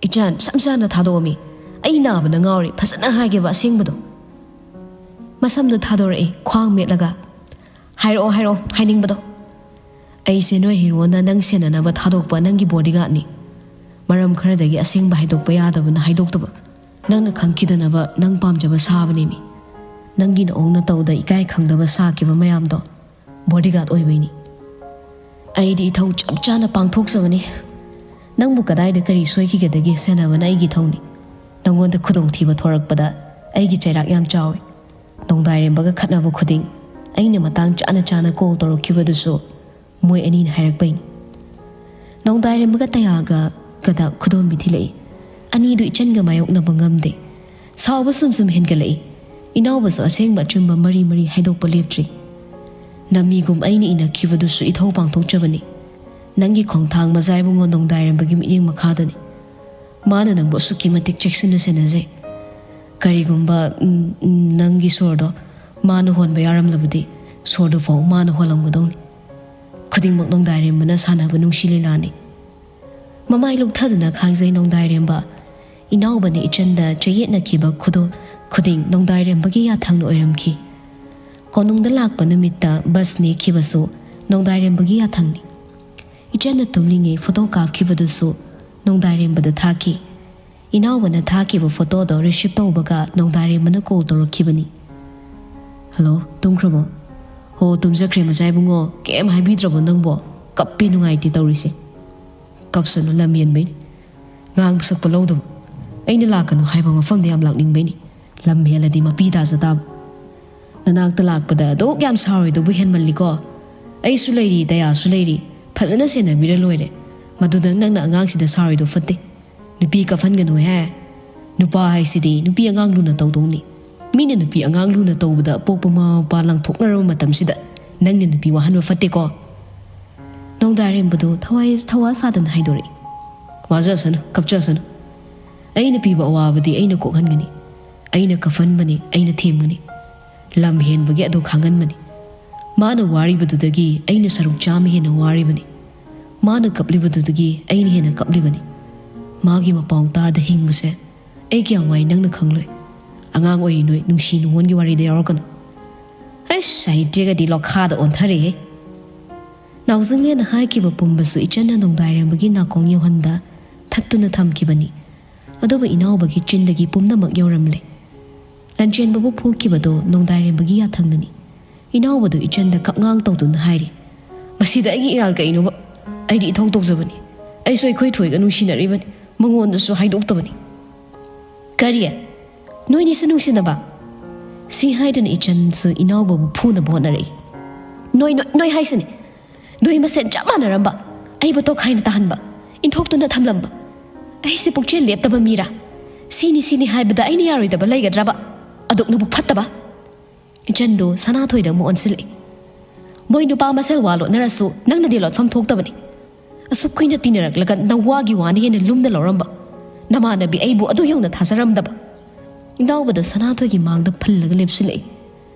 ꯏꯆꯟ, ꯁꯝ ꯁꯥꯅ ꯊꯥꯗꯣꯛꯑꯝꯃꯤ꯫ ꯑꯩ ꯅꯥꯕꯅ ꯉꯥꯎꯔꯦ, ꯐꯖꯅ ꯍꯥꯏꯒꯦꯕ ꯑꯁꯦꯡꯕꯗꯣ꯫" ꯃꯁꯝꯗꯣ ꯊꯥꯗꯣꯔꯛꯏ, ꯈ꯭ꯋꯥꯡ ꯃꯦꯠꯂꯒ꯫ "ꯍꯥꯏꯔꯛꯑꯣ, ꯍꯥꯏꯔꯛꯑꯣ, ꯍꯥꯏꯅꯤꯡꯕꯗꯣ꯫" "ꯑꯩꯁꯦ ꯅꯣꯏ ꯍꯤꯔꯣꯅ ꯅꯪ ꯁꯦꯟꯅꯅꯕ ꯊꯥꯗꯣꯛꯄ ꯅꯪꯒꯤ ꯕꯣꯗꯤꯒꯥꯔꯗꯅꯤ꯫ ꯃꯔꯝ ꯈꯔꯗꯒꯤ ꯑꯁꯦꯡꯕ ꯍꯥꯏꯗꯣꯛꯄ ꯌꯥꯗꯕꯅ ꯍꯥꯏꯗꯣꯛꯇꯕ꯫ ꯅꯪꯅ ꯈꯪꯈꯤꯗꯅꯕ ꯅꯪ ꯄꯥꯝꯖꯕ ꯁꯥꯕꯅꯦꯃꯤ꯫ ꯅꯪꯒꯤ ꯅꯑꯣꯡ ꯅꯇꯧꯗ ꯏꯀꯥꯏ ꯈꯪꯗꯕ ꯁꯥꯈꯤꯕ ꯃꯌꯥꯝꯗꯣ ꯕꯣꯗꯤꯒꯥꯔꯗ ꯑꯣꯏꯕꯩꯅꯤ꯫ ꯑꯩꯗꯤ ꯏꯊꯧ ꯆꯞ ꯆꯥꯅ ꯄꯥꯡꯊꯣꯛꯆꯕꯅꯤ꯫ ꯅꯪꯕꯨ ꯀꯗꯥꯏꯗ ꯀꯔꯤ ꯁꯣꯏꯈꯤꯒꯗꯒꯦ? ꯁꯦꯟꯅꯕꯅ ꯑꯩꯒꯤ ꯏꯊꯧꯅꯤ꯫ ꯅꯪꯉꯣꯟꯗ ꯈꯨꯗꯣꯡꯊꯤꯕ ꯊꯣꯔꯛꯄꯗ ꯑꯩꯒꯤ ꯆꯩꯔꯥꯛ ꯌꯥꯝ ꯆꯥꯎꯏ꯫ ꯅꯣꯡꯗꯥꯏꯔꯦꯝꯕꯒ ꯈꯠꯅꯕ ꯈꯨꯗꯤꯡ ꯑꯩꯅ ꯃꯇꯥꯡ ꯆꯥꯅ ꯆꯥꯅ ꯀꯣꯜ ꯇꯧꯔꯛꯈꯤꯕꯗꯨꯁꯨ ꯃꯣꯏ ꯑꯅꯤꯅ ꯍꯥꯏꯔꯛꯄꯩꯅꯤ꯫" ꯅꯣꯡꯗꯥꯏꯔꯦꯝꯕꯒ ꯇꯌꯥꯒ ꯒꯗ ꯈꯨꯗꯣꯝꯕꯤ ꯊꯤꯜꯂꯛꯏ꯫ ꯑꯅꯤꯗꯨ ꯏꯆꯟꯒ ꯃꯥꯌꯣꯛꯅꯕ ꯉꯝꯗꯦ꯫ ꯁꯥꯎꯕ ꯁꯨꯝ ꯁꯨꯝ ꯍꯦꯟꯒꯠꯂꯛꯏ꯫ ꯏꯅꯥꯎꯕꯁꯨ ꯑꯁꯦꯡꯕ ꯑꯆꯨꯝꯕ ꯃꯔꯤ ꯃꯔꯤ ꯍꯥꯏꯗꯣꯛꯄ ꯂꯦꯞꯇ꯭ꯔꯤ꯫ ꯅꯃꯤꯒꯨꯝ ꯑꯩꯅ ꯏꯟꯅꯈꯤꯕꯗꯨꯁꯨ ꯏꯊꯧ ꯄꯥꯡꯊꯣꯛꯆꯕꯅꯤ꯫ ꯅꯪꯒꯤ ꯈꯣꯡꯊꯥꯡ ꯃꯖꯥ ꯏꯕꯨꯡꯉꯣ ꯅꯣꯡꯗꯥꯏꯔꯦꯝꯕꯒꯤ ꯃꯤꯠꯌꯦꯡ ꯃꯈꯥꯗꯅꯤ꯫ ꯃꯥꯅ ꯅꯪꯕꯨ ꯑꯁꯨꯛꯀꯤ ꯃꯇꯤꯛ ꯆꯦꯛꯁꯤꯟꯅ ꯁꯦꯟꯅꯖꯩ꯫ ꯀꯔꯤꯒꯨꯝꯕ, ꯎꯝ, ꯎꯝ, ꯅꯪꯒꯤ ꯁꯣꯔꯗꯣ ꯃꯥꯅ ꯍꯣꯟꯕ ꯌꯥꯔꯝꯂꯕꯗꯤ ꯁꯣꯔꯗꯨꯐꯥꯎ ꯃꯥꯅ ꯍꯣꯜꯂꯝꯒꯗꯧꯅꯤ꯫ ꯈꯨꯗꯤꯡꯃꯛ ꯅꯣꯡꯗꯥꯏꯔꯦꯝꯕꯅ ꯁꯥꯟꯅꯕ ꯅꯨꯡꯁꯤ ꯂꯤꯂꯥꯅꯤ꯫ ꯃꯃꯥꯏ ꯂꯨꯞꯊꯗꯨꯅ ꯈꯥꯡꯖꯩ ꯅꯣꯡꯗꯥꯏꯔꯦꯝꯕ꯫ ꯏꯅꯥꯎꯕꯅ ꯏꯆꯟꯗ ꯆꯌꯦꯠꯅꯈꯤꯕ ꯈꯨꯗꯣ-, ꯈꯨꯗꯤꯡ ꯅꯣꯡꯗꯥꯏꯔꯦꯝꯕꯒꯤ ꯌꯥꯊꯪꯅ ꯑꯣꯏꯔꯝꯈꯤ꯫ ꯀꯣꯅꯨꯡꯗ ꯂꯥꯛꯄ ꯅꯨꯃꯤꯠꯇ ꯕꯁ ꯅꯦꯛꯈꯤꯕꯁꯨ ꯅꯣꯡꯗꯥꯏꯔꯦꯝꯕꯒꯤ ꯌꯥꯊꯪꯅꯤ꯫ ꯏꯆꯟꯅ ꯇꯨꯝꯂꯤꯉꯩ ꯐꯣꯇꯣ ꯀꯥꯞꯈꯤꯕꯗꯨꯁꯨ ꯅꯣꯡꯗꯥꯏꯔꯦꯝꯕꯗ ꯊꯥꯈꯤ꯫ ꯏꯅꯥꯎꯕꯅ ꯊꯥꯈꯤꯕ ꯐꯣꯇꯣꯗꯣ ꯔꯤꯁꯤꯞ ꯇꯧꯕꯒ ꯅꯣꯡꯗꯥꯏꯔꯦꯝꯕꯅ ꯀꯣꯜ ꯇꯧꯔꯛꯈꯤꯕꯅꯤ꯫ "ꯍꯜꯂꯣ, ꯇꯨꯝꯈ꯭ꯔꯕꯣ?" "ꯍꯣ, ꯇꯨꯝꯖꯈ꯭ꯔꯦ ꯃꯆꯥ ꯏꯕꯨꯡꯉꯣ, ꯀꯩꯝ ꯍꯥꯏꯕꯤꯗ꯭ꯔꯕꯣ ꯅꯪꯕꯣ? ꯀꯞꯄꯤ, ꯅꯨꯡꯉꯥꯏꯇꯦ ꯇꯧꯔꯤꯁꯦ꯫" "ꯀꯞꯁꯅꯨ, ꯂꯝ ꯍꯦꯟꯕꯩꯅꯤ꯫ ꯉꯥꯡꯕ ꯁꯛꯄ ꯂꯧꯗꯕ꯫ ꯑꯩꯅ ꯂꯥꯛꯀꯅꯨ ꯍꯥꯏꯕ ꯃꯐꯝꯗ ꯌꯥꯝ ꯂꯥꯛꯅꯤꯡꯕꯩꯅꯤ꯫ ꯂꯝ ꯍꯦꯜꯂꯗꯤ ꯃꯄꯤ ꯇꯥꯖ ꯇꯥꯕ꯫ ꯅꯅꯥꯛꯇ ꯂꯥꯛꯄꯗ ꯑꯗꯨꯛ ꯌꯥꯝ ꯁꯥꯎꯔꯤꯗꯨꯕꯨ ꯍꯦꯟꯃꯜꯂꯤꯀꯣ꯫ ꯑꯩꯁꯨ ꯂꯩꯔꯤ, ꯗꯌꯥꯁꯨ ꯂꯩꯔꯤ꯫ ꯐꯖꯅ ꯁꯦꯟꯅꯕꯤꯔ ꯂꯣꯏꯔꯦ꯫ ꯃꯗꯨꯗ ꯅꯪꯅ ꯑꯉꯥꯡꯁꯤꯗ ꯁꯥꯎꯔꯤꯗꯣ ꯐꯠꯇꯦ꯫ ꯅꯨꯄꯤ ꯀꯞꯍꯟꯒꯅꯨꯍꯦ꯫ ꯅꯨꯄꯥ ꯍꯥꯏꯁꯤꯗꯤ ꯅꯨꯄꯤ ꯑꯉꯥꯡ ꯂꯨꯅ ꯇꯧꯗꯧꯅꯤ꯫ ꯃꯤꯅ ꯅꯨꯄꯤ ꯑꯉꯥꯡ ꯂꯨꯅ ꯇꯧꯕꯗ ꯑꯄꯣꯛꯄ ꯃꯃꯥ ꯃꯄꯥ ꯂꯪꯊꯣꯛꯅꯔꯕ ꯃꯇꯝꯁꯤꯗ ꯅꯪꯅ ꯅꯨꯄꯤ ꯋꯥꯍꯟꯕ ꯐꯠꯇꯦꯀꯣ꯫" ꯅꯣꯡꯗꯥꯏꯔꯦꯝꯕꯗꯨ ꯊꯋꯥꯏ, ꯊꯋꯥ ꯁꯥꯗꯅ ꯍꯥꯏꯗꯣꯔꯛꯏ꯫ "ꯋꯥꯖꯁꯅꯨ, ꯀꯞꯆꯁꯅꯨ꯫ ꯑꯩꯅ ꯄꯤꯕ ꯑꯋꯥꯕꯗꯤ ꯑꯩꯅ ꯀꯣꯛꯍꯟꯒꯅꯤ꯫ ꯑꯩꯅ ꯀꯞꯍꯟꯕꯅꯤ, ꯑꯩꯅ ꯊꯦꯝꯒꯅꯤ꯫ ꯂꯝ ꯍꯦꯟꯕꯒꯤ ꯑꯗꯨ ꯈꯥꯡꯍꯟꯕꯅꯤ꯫ ꯃꯥꯅ ꯋꯥꯔꯤꯕꯗꯨꯗꯒꯤ ꯑꯩꯅ ꯁꯔꯨꯛ ꯆꯥꯝꯃ ꯍꯦꯟꯅ ꯋꯥꯔꯤꯕꯅꯤ꯫ ꯃꯥꯅ ꯀꯞꯂꯤꯕꯗꯨꯗꯒꯤ ꯑꯩꯅ ꯍꯦꯟꯅ ꯀꯞꯂꯤꯕꯅꯤ꯫ ꯃꯥꯒꯤ ꯃꯄꯥꯎ ꯇꯥꯗ ꯍꯤꯡꯕꯁꯦ ꯑꯩ ꯀꯌꯥꯝ ꯋꯥꯏ ꯅꯪꯅ ꯈꯪꯂꯣꯏ꯫ ꯑꯉꯥꯡ ꯑꯣꯏꯔꯤ ꯅꯣꯏ, ꯅꯨꯡꯁꯤ ꯅꯨꯡꯉꯣꯟꯒꯤ ꯋꯥꯔꯤꯗ ꯌꯥꯎꯔꯛꯀꯅꯨ꯫" ꯑꯩꯁ, ꯁꯥꯍꯤꯇ꯭ꯌꯒꯗꯤ ꯂꯣꯈꯥꯗ ꯑꯣꯟꯊꯔꯦꯍꯦ꯫ ꯅꯥꯎꯖꯤꯡꯂꯦꯅ ꯍꯥꯏꯈꯤꯕ ꯄꯨꯝꯕꯁꯨ ꯏꯆꯟꯅ ꯅꯣꯡꯗꯥꯏꯔꯦꯝꯕꯒꯤ ꯅꯥꯀꯣꯡ ꯌꯧꯍꯟꯗ ꯊꯠꯇꯨꯅ ꯊꯝꯈꯤꯕꯅꯤ꯫ ꯑꯗꯨꯕꯨ ꯏꯅꯥꯎꯕꯒꯤ ꯆꯤꯟꯗꯒꯤ ꯄꯨꯝꯅꯃꯛ ꯌꯧꯔꯝꯂꯦ꯫ ꯂꯥꯟꯆꯦꯟꯕꯕꯨ ꯐꯨꯈꯤꯕꯗꯣ ꯅꯣꯡꯗꯥꯏꯔꯦꯝꯕꯒꯤ ꯌꯥꯊꯪꯅꯅꯤ꯫ ꯏꯅꯥꯎꯕꯗꯨ ꯏꯆꯟꯗ ꯀꯞꯉꯥꯡ ꯇꯧꯗꯨꯅ ꯍꯥꯏꯔꯤ, "ꯃꯁꯤꯗ ꯑꯩꯒꯤ ꯏꯔꯥꯜ ꯀꯩꯅꯣꯕ? ꯑꯩꯗꯤ ꯏꯊꯧ ꯇꯧꯖꯕꯅꯤ꯫ ꯑꯩꯁꯨ ꯑꯩꯈꯣꯏ ꯊꯣꯏꯒ ꯅꯨꯡꯁꯤꯅꯔꯤꯕꯅꯤ꯫ ꯃꯉꯣꯟꯗꯁꯨ ꯍꯥꯏꯗꯣꯛꯇꯕꯅꯤ꯫" "ꯀꯔꯤ? ꯅꯣꯏꯅꯤꯁꯨ ꯅꯨꯡꯁꯤꯅꯕ?" ꯁꯤ ꯍꯥꯏꯗꯨꯅ ꯏꯆꯟꯁꯨ ꯏꯅꯥꯎꯕꯕꯨ ꯐꯨꯅꯕ ꯍꯣꯠꯅꯔꯛꯏ꯫ "ꯅꯣꯏ, ꯅꯣꯏ, ꯅꯣꯏ ꯍꯥꯏꯁꯤꯅꯤ꯫ ꯅꯣꯏ ꯃꯁꯦꯟ ꯆꯞ ꯃꯥꯟꯅꯔꯝꯕ꯫ ꯑꯩꯕꯨ ꯇꯣꯈꯥꯏꯅ ꯇꯥꯍꯟꯕ, ꯏꯟꯊꯣꯛꯇꯨꯅ ꯊꯝꯂꯝꯕ꯫ ꯑꯩꯁꯦ ꯄꯨꯛꯆꯦꯜ ꯂꯦꯞꯇꯕ ꯃꯤꯔꯥ? ꯁꯤꯅꯤ ꯁꯤꯅꯤ ꯍꯥꯏꯕꯗ ꯑꯩꯅ ꯌꯥꯔꯣꯏꯗꯕ ꯂꯩꯒꯗ꯭ꯔꯕ? ꯑꯗꯨꯛ ꯅꯕꯨꯛ ꯐꯠꯇꯕ꯫ ꯏꯆꯟꯗꯨ ꯁꯅꯥꯊꯣꯏꯗ ꯑꯃꯨꯛ ꯑꯣꯟꯁꯤꯜꯂꯛꯏ꯫ ꯃꯣꯏ ꯅꯨꯄꯥ ꯃꯁꯦꯜ ꯋꯥ ꯂꯣꯠꯅꯔꯁꯨ ꯅꯪꯅꯗꯤ ꯂꯣꯠꯐꯝ ꯊꯣꯛꯇꯕꯅꯤ꯫ ꯑꯁꯨꯛ ꯀꯨꯏꯅ ꯇꯤꯟꯅꯔꯛꯂꯒ ꯅꯋꯥꯒꯤ ꯋꯥꯅ ꯍꯦꯟꯅ ꯂꯨꯝꯅ ꯂꯧꯔꯝꯕ ꯅꯃꯥꯟꯅꯕꯤ ꯑꯩꯕꯨ ꯑꯗꯨ ꯌꯧꯅ ꯊꯥꯖꯔꯝꯗꯕ꯫ ꯏꯅꯥꯎꯕꯗ ꯁꯅꯥꯊꯣꯏꯒꯤ ꯃꯥꯡꯗ ꯐꯜꯂꯒ ꯂꯦꯞꯁꯤꯜꯂꯛꯏ꯫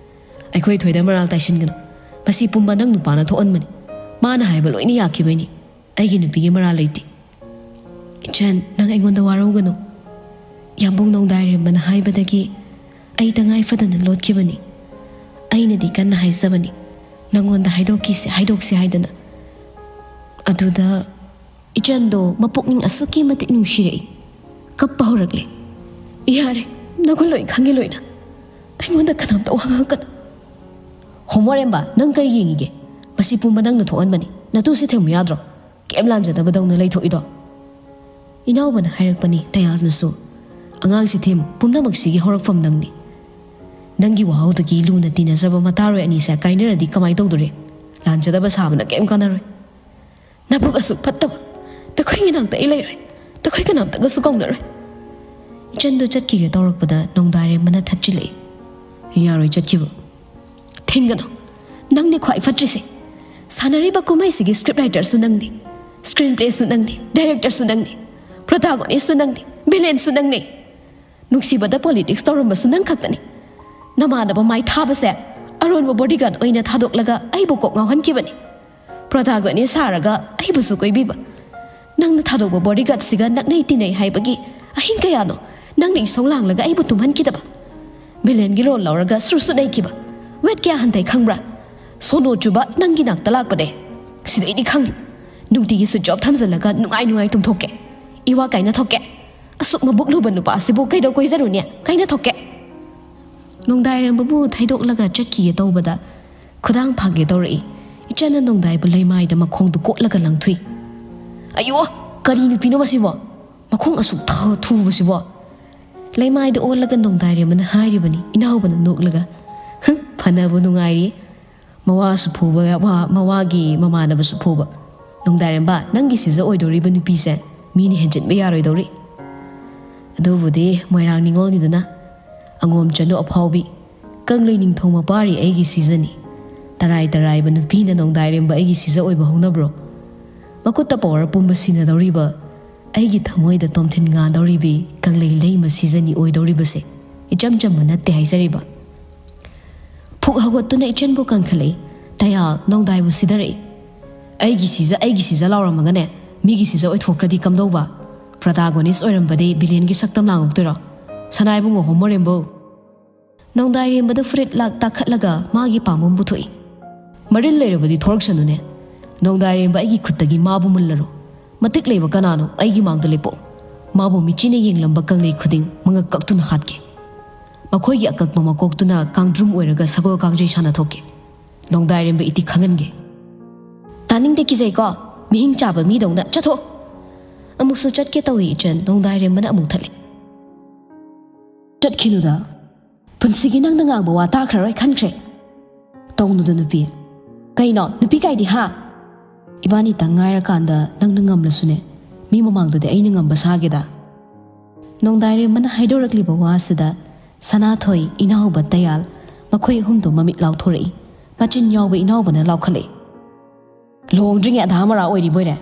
ꯑꯩꯈꯣꯏ ꯊꯣꯏꯗ ꯃꯔꯥꯜ ꯇꯥꯏꯁꯤꯟꯒꯅꯨ꯫ ꯃꯁꯤ ꯄꯨꯝꯕ ꯅꯪ ꯅꯨꯄꯥꯅ ꯊꯣꯛꯍꯟꯕꯅꯤ꯫ ꯃꯥꯅ ꯍꯥꯏꯕ ꯂꯣꯏꯅ ꯌꯥꯈꯤꯕꯩꯅꯤ꯫ ꯑꯩꯒꯤ ꯅꯨꯄꯤꯒꯤ ꯃꯔꯥꯜ ꯂꯩꯇꯦ꯫ ꯏꯆꯟ, ꯅꯪ ꯑꯩꯉꯣꯟꯗ ꯋꯥꯔꯧꯒꯅꯨ꯫ ꯌꯥꯝꯕꯨꯡ ꯅꯣꯡꯗꯥꯏꯔꯦꯝꯕꯅ ꯍꯥꯏꯕꯗꯒꯤ ꯑꯩ ꯇꯉꯥꯏ ꯐꯗꯅ ꯂꯣꯠꯈꯤꯕꯅꯤ꯫ ꯑꯩꯅꯗꯤ ꯀꯟꯅ ꯍꯥꯏꯖꯕꯅꯤ, ꯅꯪꯉꯣꯟꯗ ꯍꯥꯏꯗꯣꯛꯈꯤꯁꯦ, ꯍꯥꯏꯗꯣꯛꯁꯦ ꯍꯥꯏꯗꯅ꯫ ꯑꯗꯨꯗ ꯏꯆꯟꯗꯣ ꯃꯄꯨꯛꯅꯤꯡ ꯑꯁꯨꯛꯀꯤ ꯃꯇꯤꯛ ꯅꯨꯡꯁꯤꯔꯛꯏ, ꯀꯞꯄ ꯍꯧꯔꯛꯂꯦ꯫ "ꯌꯥꯔꯦ, ꯅꯒꯨꯟ ꯂꯣꯏ ꯈꯪꯉꯦ ꯂꯣꯏꯅ꯫ ꯑꯩꯉꯣꯟꯗ ꯀꯅꯥꯝꯇ ꯋꯥ ꯉꯥꯡꯉꯛꯀꯅꯨ꯫" "ꯍꯣꯃꯣꯔꯦꯝꯕ, ꯅꯪ ꯀꯔꯤ ꯌꯦꯡꯉꯤꯒꯦ? ꯃꯁꯤ ꯄꯨꯝꯕ ꯅꯪꯅ ꯊꯣꯛꯍꯟꯕꯅꯤ꯫ ꯅꯇꯨꯁꯦ ꯊꯦꯝꯃꯨ ꯌꯥꯗ꯭ꯔꯣ? ꯀꯩꯝ ꯂꯥꯟꯖꯗꯕꯗꯧꯅ ꯂꯩꯊꯣꯛꯏꯗꯣ?" ꯏꯅꯥꯎꯕꯅ ꯍꯥꯏꯔꯛꯄꯅꯤ ꯇꯌꯥꯜꯅꯁꯨ꯫ "ꯑꯉꯥꯡꯁꯤ ꯊꯦꯝꯃꯨ, ꯄꯨꯝꯅꯃꯛꯁꯤꯒꯤ ꯍꯧꯔꯛꯐꯝ ꯅꯪꯅꯤ꯫ ꯅꯪꯒꯤ ꯋꯥꯍꯧꯗꯒꯤ ꯂꯨꯅ ꯇꯤꯟꯅꯖꯕ ꯃꯇꯥꯔꯣꯏ ꯑꯅꯤꯁꯦ ꯀꯥꯏꯅꯔꯗꯤ ꯀꯃꯥꯏ ꯇꯧꯗꯣꯔꯤ? ꯂꯥꯟꯖꯗꯕ ꯁꯥꯕꯅ ꯀꯩꯝ ꯀꯥꯟꯅꯔꯣꯏ꯫ ꯅꯕꯨꯛ ꯑꯁꯨꯛ ꯐꯠꯇꯕ, ꯅꯈꯣꯏꯒꯤ ꯅꯥꯛꯇ ꯑꯩ ꯂꯩꯔꯣꯏ, ꯅꯈꯣꯏ ꯀꯅꯥꯝꯇꯒꯁꯨ ꯀꯧꯅꯔꯣꯏ꯫" ꯏꯆꯟꯗꯣ ꯆꯠꯈꯤꯒꯦ ꯇꯧꯔꯛꯄꯗ ꯅꯣꯡꯗꯥꯔꯦꯝꯕꯅ ꯊꯠꯆꯤꯜꯂꯛꯏ꯫ "ꯌꯥꯔꯣꯏ ꯆꯠꯈꯤꯕ꯫" "ꯊꯤꯡꯒꯅꯨ꯫ ꯅꯪꯅꯤ ꯈ꯭ꯋꯥꯏ ꯐꯠꯇ꯭ꯔꯤꯁꯦ꯫ ꯁꯥꯟꯅꯔꯤꯕ ꯀꯨꯝꯍꯩꯁꯤꯒꯤ script writerꯁꯨ ꯅꯪꯅꯤ, screen playꯁꯨ ꯅꯪꯅꯤ, directorꯁꯨ ꯅꯪꯅꯤ, protagonistꯁꯨ ꯅꯪꯅꯤ, villainꯁꯨ ꯅꯪꯅꯤ꯫ ꯅꯨꯡꯁꯤꯕꯗ politics ꯇꯧꯔꯝꯕꯁꯨ ꯅꯪ ꯈꯛꯇꯅꯤ꯫ ꯅꯃꯥꯟꯅꯕ ꯃꯥꯏ ꯊꯥꯕꯁꯦ ꯑꯔꯣꯟꯕ bodyguard ꯑꯣꯏꯅ ꯊꯥꯗꯣꯛꯂꯒ ꯑꯩꯕꯨ ꯀꯣꯛ ꯉꯥꯎꯍꯟꯈꯤꯕꯅꯤ꯫ Protagonist ꯁꯥꯔꯒ ꯑꯩꯕꯨꯁꯨ ꯀꯣꯏꯕꯤꯕ꯫ ꯅꯪꯅ ꯊꯥꯗꯣꯛꯄ bodyguardꯁꯤꯒ ꯅꯛꯅꯩ ꯇꯤꯟꯅꯩ ꯍꯥꯏꯕꯒꯤ ꯑꯍꯤꯡ ꯀꯌꯥꯅꯣ ꯅꯪꯅ ꯏꯁꯧ ꯂꯥꯡꯂꯒ ꯑꯩꯕꯨ ꯇꯨꯝꯍꯟꯈꯤꯗꯕ꯫ Villainꯒꯤ role ꯂꯧꯔꯒ ꯁꯨꯔ ꯁꯨꯠ ꯅꯩꯈꯤꯕ꯫ Weight ꯀꯌꯥ ꯍꯟꯊꯩ ꯈꯪꯕ꯭ꯔꯥ? ꯁꯣꯅꯣ ꯆꯨꯕ ꯅꯪꯒꯤ ꯅꯥꯛꯇ ꯂꯥꯛꯄꯗꯩ꯫ ꯁꯤꯗꯩꯗꯤ ꯈꯪꯉꯤ꯫ ꯅꯨꯡꯇꯤꯒꯤ switch off ꯊꯝꯖꯤꯜꯂꯒ ꯅꯨꯡꯉꯥꯏ ꯅꯨꯡꯉꯥꯏ ꯇꯨꯝꯊꯣꯛꯀꯦ꯫ ꯏꯋꯥ ꯀꯥꯏꯅ ꯊꯣꯛꯀꯦ꯫ ꯑꯁꯨꯛ ꯃꯕꯨꯛ ꯂꯨꯕ ꯅꯨꯄꯥꯁꯤꯕꯨ ꯀꯩꯗꯧ ꯀꯣꯏꯖꯔꯨꯅꯤ? ꯀꯥꯏꯅ ꯊꯣꯛꯀꯦ꯫" ꯅꯣꯡꯗꯥꯏꯔꯦꯝꯕꯕꯨ ꯊꯩꯗꯣꯛꯂꯒ ꯆꯠꯈꯤꯒꯦ ꯇꯧꯕꯗ ꯈꯨꯗꯥꯡ ꯐꯥꯒꯦ ꯇꯧꯔꯛꯏ꯫ ꯏꯆꯟꯅ ꯅꯣꯡꯗꯥꯏꯕꯨ ꯂꯩꯃꯥꯏꯗ ꯃꯈꯣꯡꯗꯨ ꯀꯣꯠꯂꯒ ꯂꯪꯊꯨꯏ꯫ "ꯑꯌꯣ! ꯀꯔꯤ ꯅꯨꯄꯤꯅꯣ ꯃꯁꯤꯕꯣ? ꯃꯈꯣꯡ ꯑꯁꯨꯛ ꯊ-, ꯊꯨꯕꯁꯤꯕꯣ?" ꯂꯩꯃꯥꯏꯗ ꯑꯣꯜꯂꯒ ꯅꯣꯡꯗꯥꯏꯔꯦꯝꯕꯅ ꯍꯥꯏꯔꯤꯕꯅꯤ, ꯏꯅꯥꯎꯕꯅ ꯅꯣꯛꯂꯒ꯫ "ꯍꯝ, ꯐꯅꯕꯨ ꯅꯨꯡꯉꯥꯏꯔꯤ꯫ ꯃꯋꯥꯁꯨ ꯐꯨꯕ, ꯋꯥ-, ꯃꯋꯥꯒꯤ ꯃꯃꯥꯟꯅꯕꯁꯨ ꯐꯨꯕ꯫ "ꯅꯣꯡꯗꯥꯏꯔꯦꯝꯕ, ꯅꯪꯒꯤ ꯁꯤꯖ ꯑꯣꯏꯗꯧꯔꯤꯕ ꯅꯨꯄꯤꯁꯦ ꯃꯤꯅ ꯍꯦꯟꯖꯤꯟꯕ ꯌꯥꯔꯣꯏꯗꯧꯔꯤ꯫ ꯑꯗꯨꯕꯨꯗꯤ ꯃꯣꯏꯔꯥꯡ ꯅꯤꯉꯣꯜꯅꯤꯗꯅ, ꯑꯉꯣꯝ ꯆꯅꯨ ꯑꯐꯥꯎꯕꯤ, ꯀꯪꯂꯩ ꯅꯤꯡꯊꯧ ꯃꯄꯥꯔꯤ ꯑꯩꯒꯤ ꯁꯤꯖꯅꯤ꯫ ꯇꯔꯥꯏ ꯇꯔꯥꯏꯕ ꯅꯨꯄꯤꯅ ꯅꯣꯡꯗꯥꯏꯔꯦꯝꯕ ꯑꯩꯒꯤ ꯁꯤꯖ ꯑꯣꯏꯕ ꯍꯧꯅꯕ꯭ꯔꯣ? ꯃꯈꯨꯠꯇ ꯄꯋꯥꯔ ꯄꯨꯝꯕ ꯁꯤꯟꯅꯗꯧꯔꯤꯕ, ꯑꯩꯒꯤ ꯊꯃꯣꯏꯗ ꯇꯣꯝꯊꯤꯟ ꯉꯥꯟꯗꯧꯔꯤꯕꯤ ꯀꯪꯂꯩ ꯂꯩꯃ ꯁꯤꯖꯅꯤ ꯑꯣꯏꯗꯧꯔꯤꯕꯁꯦ ꯏꯆꯝ ꯆꯝꯕ ꯅꯠꯇꯦ ꯍꯥꯏꯖꯔꯤꯕ"꯫ ꯐꯨꯛ ꯍꯧꯒꯠꯇꯨꯅ ꯏꯆꯟꯕꯨ ꯀꯟꯈꯠꯂꯛꯏ꯫ ꯇꯌꯥꯜ ꯅꯣꯡꯗꯥꯏꯕꯨ ꯁꯤꯗꯔꯛꯏ꯫ "ꯑꯩꯒꯤ ꯁꯤꯖ, ꯑꯩꯒꯤ ꯁꯤꯖ ꯂꯥꯎꯔꯝꯃꯒꯅꯦ, ꯃꯤꯒꯤ ꯁꯤꯖ ꯑꯣꯏꯊꯣꯛꯈ꯭ꯔꯗꯤ ꯀꯝꯗꯧꯕ? ꯄ꯭ꯔꯣꯇꯥꯒꯣꯅꯤꯁ ꯑꯣꯏꯔꯝꯕꯗꯤ ꯚꯤꯂꯦꯟꯒꯤ ꯁꯛꯇꯝ ꯂꯥꯡꯉꯛꯇꯣꯏꯔꯣ? ꯁꯅꯥꯏꯕꯨꯡꯉꯣ ꯍꯣꯃꯣꯔꯦꯝꯕꯧ!" ꯅꯣꯡꯗꯥꯏꯔꯦꯝꯕꯗ ꯐꯨꯔꯤꯠ ꯂꯥꯛ ꯇꯥꯈꯠꯂꯒ ꯃꯥꯒꯤ ꯄꯥꯝꯕꯣꯝ ꯄꯨꯊꯣꯛꯏ꯫ "ꯃꯔꯤꯜ ꯂꯩꯔꯕꯗꯤ ꯊꯣꯔꯛꯁꯅꯨꯅꯦ꯫ ꯅꯣꯡꯗꯥꯏꯔꯦꯝꯕ ꯑꯩꯒꯤ ꯈꯨꯠꯇꯒꯤ ꯃꯥꯕꯨ ꯃꯨꯜꯂꯔꯣ꯫ ꯃꯇꯤꯛ ꯂꯩꯕ ꯀꯅꯥꯅꯣ ꯑꯩꯒꯤ ꯃꯥꯡꯗ ꯂꯦꯞꯄꯣ"꯫ ꯃꯥꯕꯨ ꯃꯤꯆꯤꯅ ꯌꯦꯡꯂꯝꯕ ꯀꯪꯂꯩ ꯈꯨꯗꯤꯡ ꯃꯉꯛ ꯀꯛꯇꯨꯅ ꯍꯥꯠꯀꯦ꯫ ꯃꯈꯣꯏꯒꯤ ꯑꯀꯛꯄ ꯃꯀꯣꯛꯇꯨꯅ ꯀꯥꯡꯗ꯭ꯔꯨꯝ ꯑꯣꯏꯔꯒ ꯁꯒꯣꯜ ꯀꯥꯡꯖꯩ ꯁꯥꯟꯅ ꯊꯣꯛꯀꯦ꯫ ꯅꯣꯡꯗꯥꯏꯔꯦꯝꯕ ꯏꯇꯤ ꯈꯪꯍꯟꯒꯦ꯫ "ꯇꯥꯅꯤꯡꯗꯦ, ꯀꯤꯖꯩꯀꯣ꯫ ꯃꯤꯍꯤꯡ ꯆꯥꯕ ꯃꯤꯗꯧꯅ ꯆꯠꯊꯣꯛ!" ꯑꯃꯨꯛꯁꯨ ꯆꯠꯀꯦ ꯇꯧꯏ ꯏꯆꯟ, ꯅꯣꯡꯗꯥꯏꯔꯦꯝꯕꯅ ꯑꯃꯨꯛ ꯊꯠꯂꯤ꯫ "ꯆꯠꯈꯤꯅꯨꯗ꯫ ꯄꯨꯟꯁꯤꯒꯤ ꯅꯪꯅ ꯉꯥꯡꯕ ꯋꯥ ꯇꯥꯈ꯭ꯔꯔꯣꯏ ꯈꯟꯈ꯭ꯔꯦ꯫ ꯇꯧꯅꯨꯗ ꯅꯨꯄꯤ꯫ ꯀꯩꯅꯣ ꯅꯨꯄꯤ ꯀꯥꯏꯗꯤ ꯍꯥ? ꯏꯕꯥꯅꯤꯇꯪ ꯉꯥꯏꯔꯀꯥꯟꯗ ꯅꯪꯅ ꯉꯝꯂꯁꯨꯅꯦ, ꯃꯤ ꯃꯃꯥꯡꯗꯗꯤ ꯑꯩꯅ ꯉꯝꯕ ꯁꯥꯒꯦꯗ"꯫ ꯅꯣꯡꯗꯥꯏꯔꯦꯝꯕꯅ ꯍꯥꯏꯗꯣꯔꯛꯂꯤꯕ ꯋꯥꯁꯤꯗ ꯁꯅꯥꯊꯣꯏ, ꯏꯅꯥꯎꯕ ꯇꯌꯥꯜ, ꯃꯈꯣꯏ ꯑꯍꯨꯝꯗꯣ ꯃꯃꯤꯠ ꯂꯥꯎꯊꯣꯔꯛꯏ꯫ ꯃꯆꯤꯟ ꯌꯥꯎꯕ ꯏꯅꯥꯎꯕꯅ ꯂꯥꯎꯈꯠꯂꯛꯏ꯫ "ꯂꯨꯍꯣꯡꯗ꯭ꯔꯤꯉꯩ ꯑꯙꯥ ꯃꯣꯔꯥ ꯑꯣꯏꯔꯤꯕꯣꯏꯔꯦ?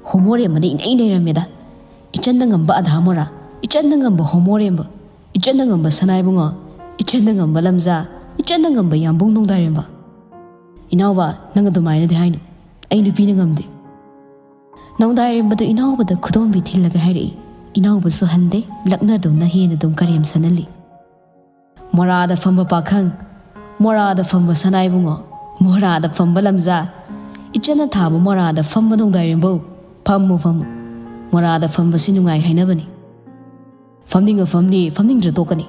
ꯍꯣꯃꯣꯔꯦꯝꯕꯅ ꯏꯅꯩ ꯅꯩꯔꯝꯃꯦꯗ꯫ ꯏꯆꯟꯅ ꯉꯝꯕ ꯑꯙꯥ ꯃꯣꯔꯥ, ꯏꯆꯟꯅ ꯉꯝꯕ ꯍꯣꯃꯣꯔꯦꯝꯕ, ꯏꯆꯟꯅ ꯉꯝꯕ ꯁꯅꯥꯏꯕꯨꯡꯉꯣ, ꯏꯆꯟꯅ ꯉꯝꯕ ꯂꯝꯖꯥ, ꯏꯆꯟꯅ ꯉꯝꯕ ꯌꯥꯝꯕꯨꯡ ꯅꯣꯡꯗꯥꯏꯔꯦꯝꯕ꯫ ꯏꯅꯥꯎꯕ, ꯅꯪ ꯑꯗꯨꯃꯥꯏꯅꯗꯤ ꯍꯥꯏꯅꯨ꯫ ꯑꯩ ꯅꯨꯄꯤꯅ ꯉꯝꯗꯦ"꯫ ꯅꯣꯡꯗꯥꯏꯔꯦꯝꯕꯗꯨ ꯏꯅꯥꯎꯕꯗ ꯈꯨꯗꯣꯝꯕꯤ ꯊꯤꯜꯂꯒ ꯍꯥꯏꯔꯛꯏ꯫ ꯏꯅꯥꯎꯕꯁꯨ ꯍꯟꯗꯦ, ꯂꯛꯅꯗꯨꯝꯅ ꯍꯦꯟꯅ ꯑꯗꯨꯝ ꯀꯔꯦꯝ ꯁꯟꯍꯜꯂꯤ꯫ "ꯃꯣꯔꯥꯗ ꯐꯝꯕ ꯄꯥꯈꯪ, ꯃꯣꯔꯥꯗ ꯐꯝꯕ ꯁꯅꯥꯏꯕꯨꯡꯉꯣ, ꯃꯣꯔꯥꯗ ꯐꯝꯕ ꯂꯝꯖꯥ, ꯏꯆꯟꯅ ꯊꯥꯕ ꯃꯣꯔꯥꯗ ꯐꯝꯕ ꯅꯣꯡꯗꯥꯏꯔꯦꯝꯕꯧ, ꯐꯝꯃꯨ, ꯐꯝꯃꯨ꯫ ꯃꯣꯔꯥꯗ ꯐꯝꯕꯁꯤ ꯅꯨꯡꯉꯥꯏ ꯍꯥꯏꯅꯕꯅꯤ꯫ ꯐꯝꯅꯤꯡꯉ ꯐꯝꯅꯤ, ꯐꯝꯅꯤꯡꯗ꯭ꯔ ꯇꯣꯛꯀꯅꯤ꯫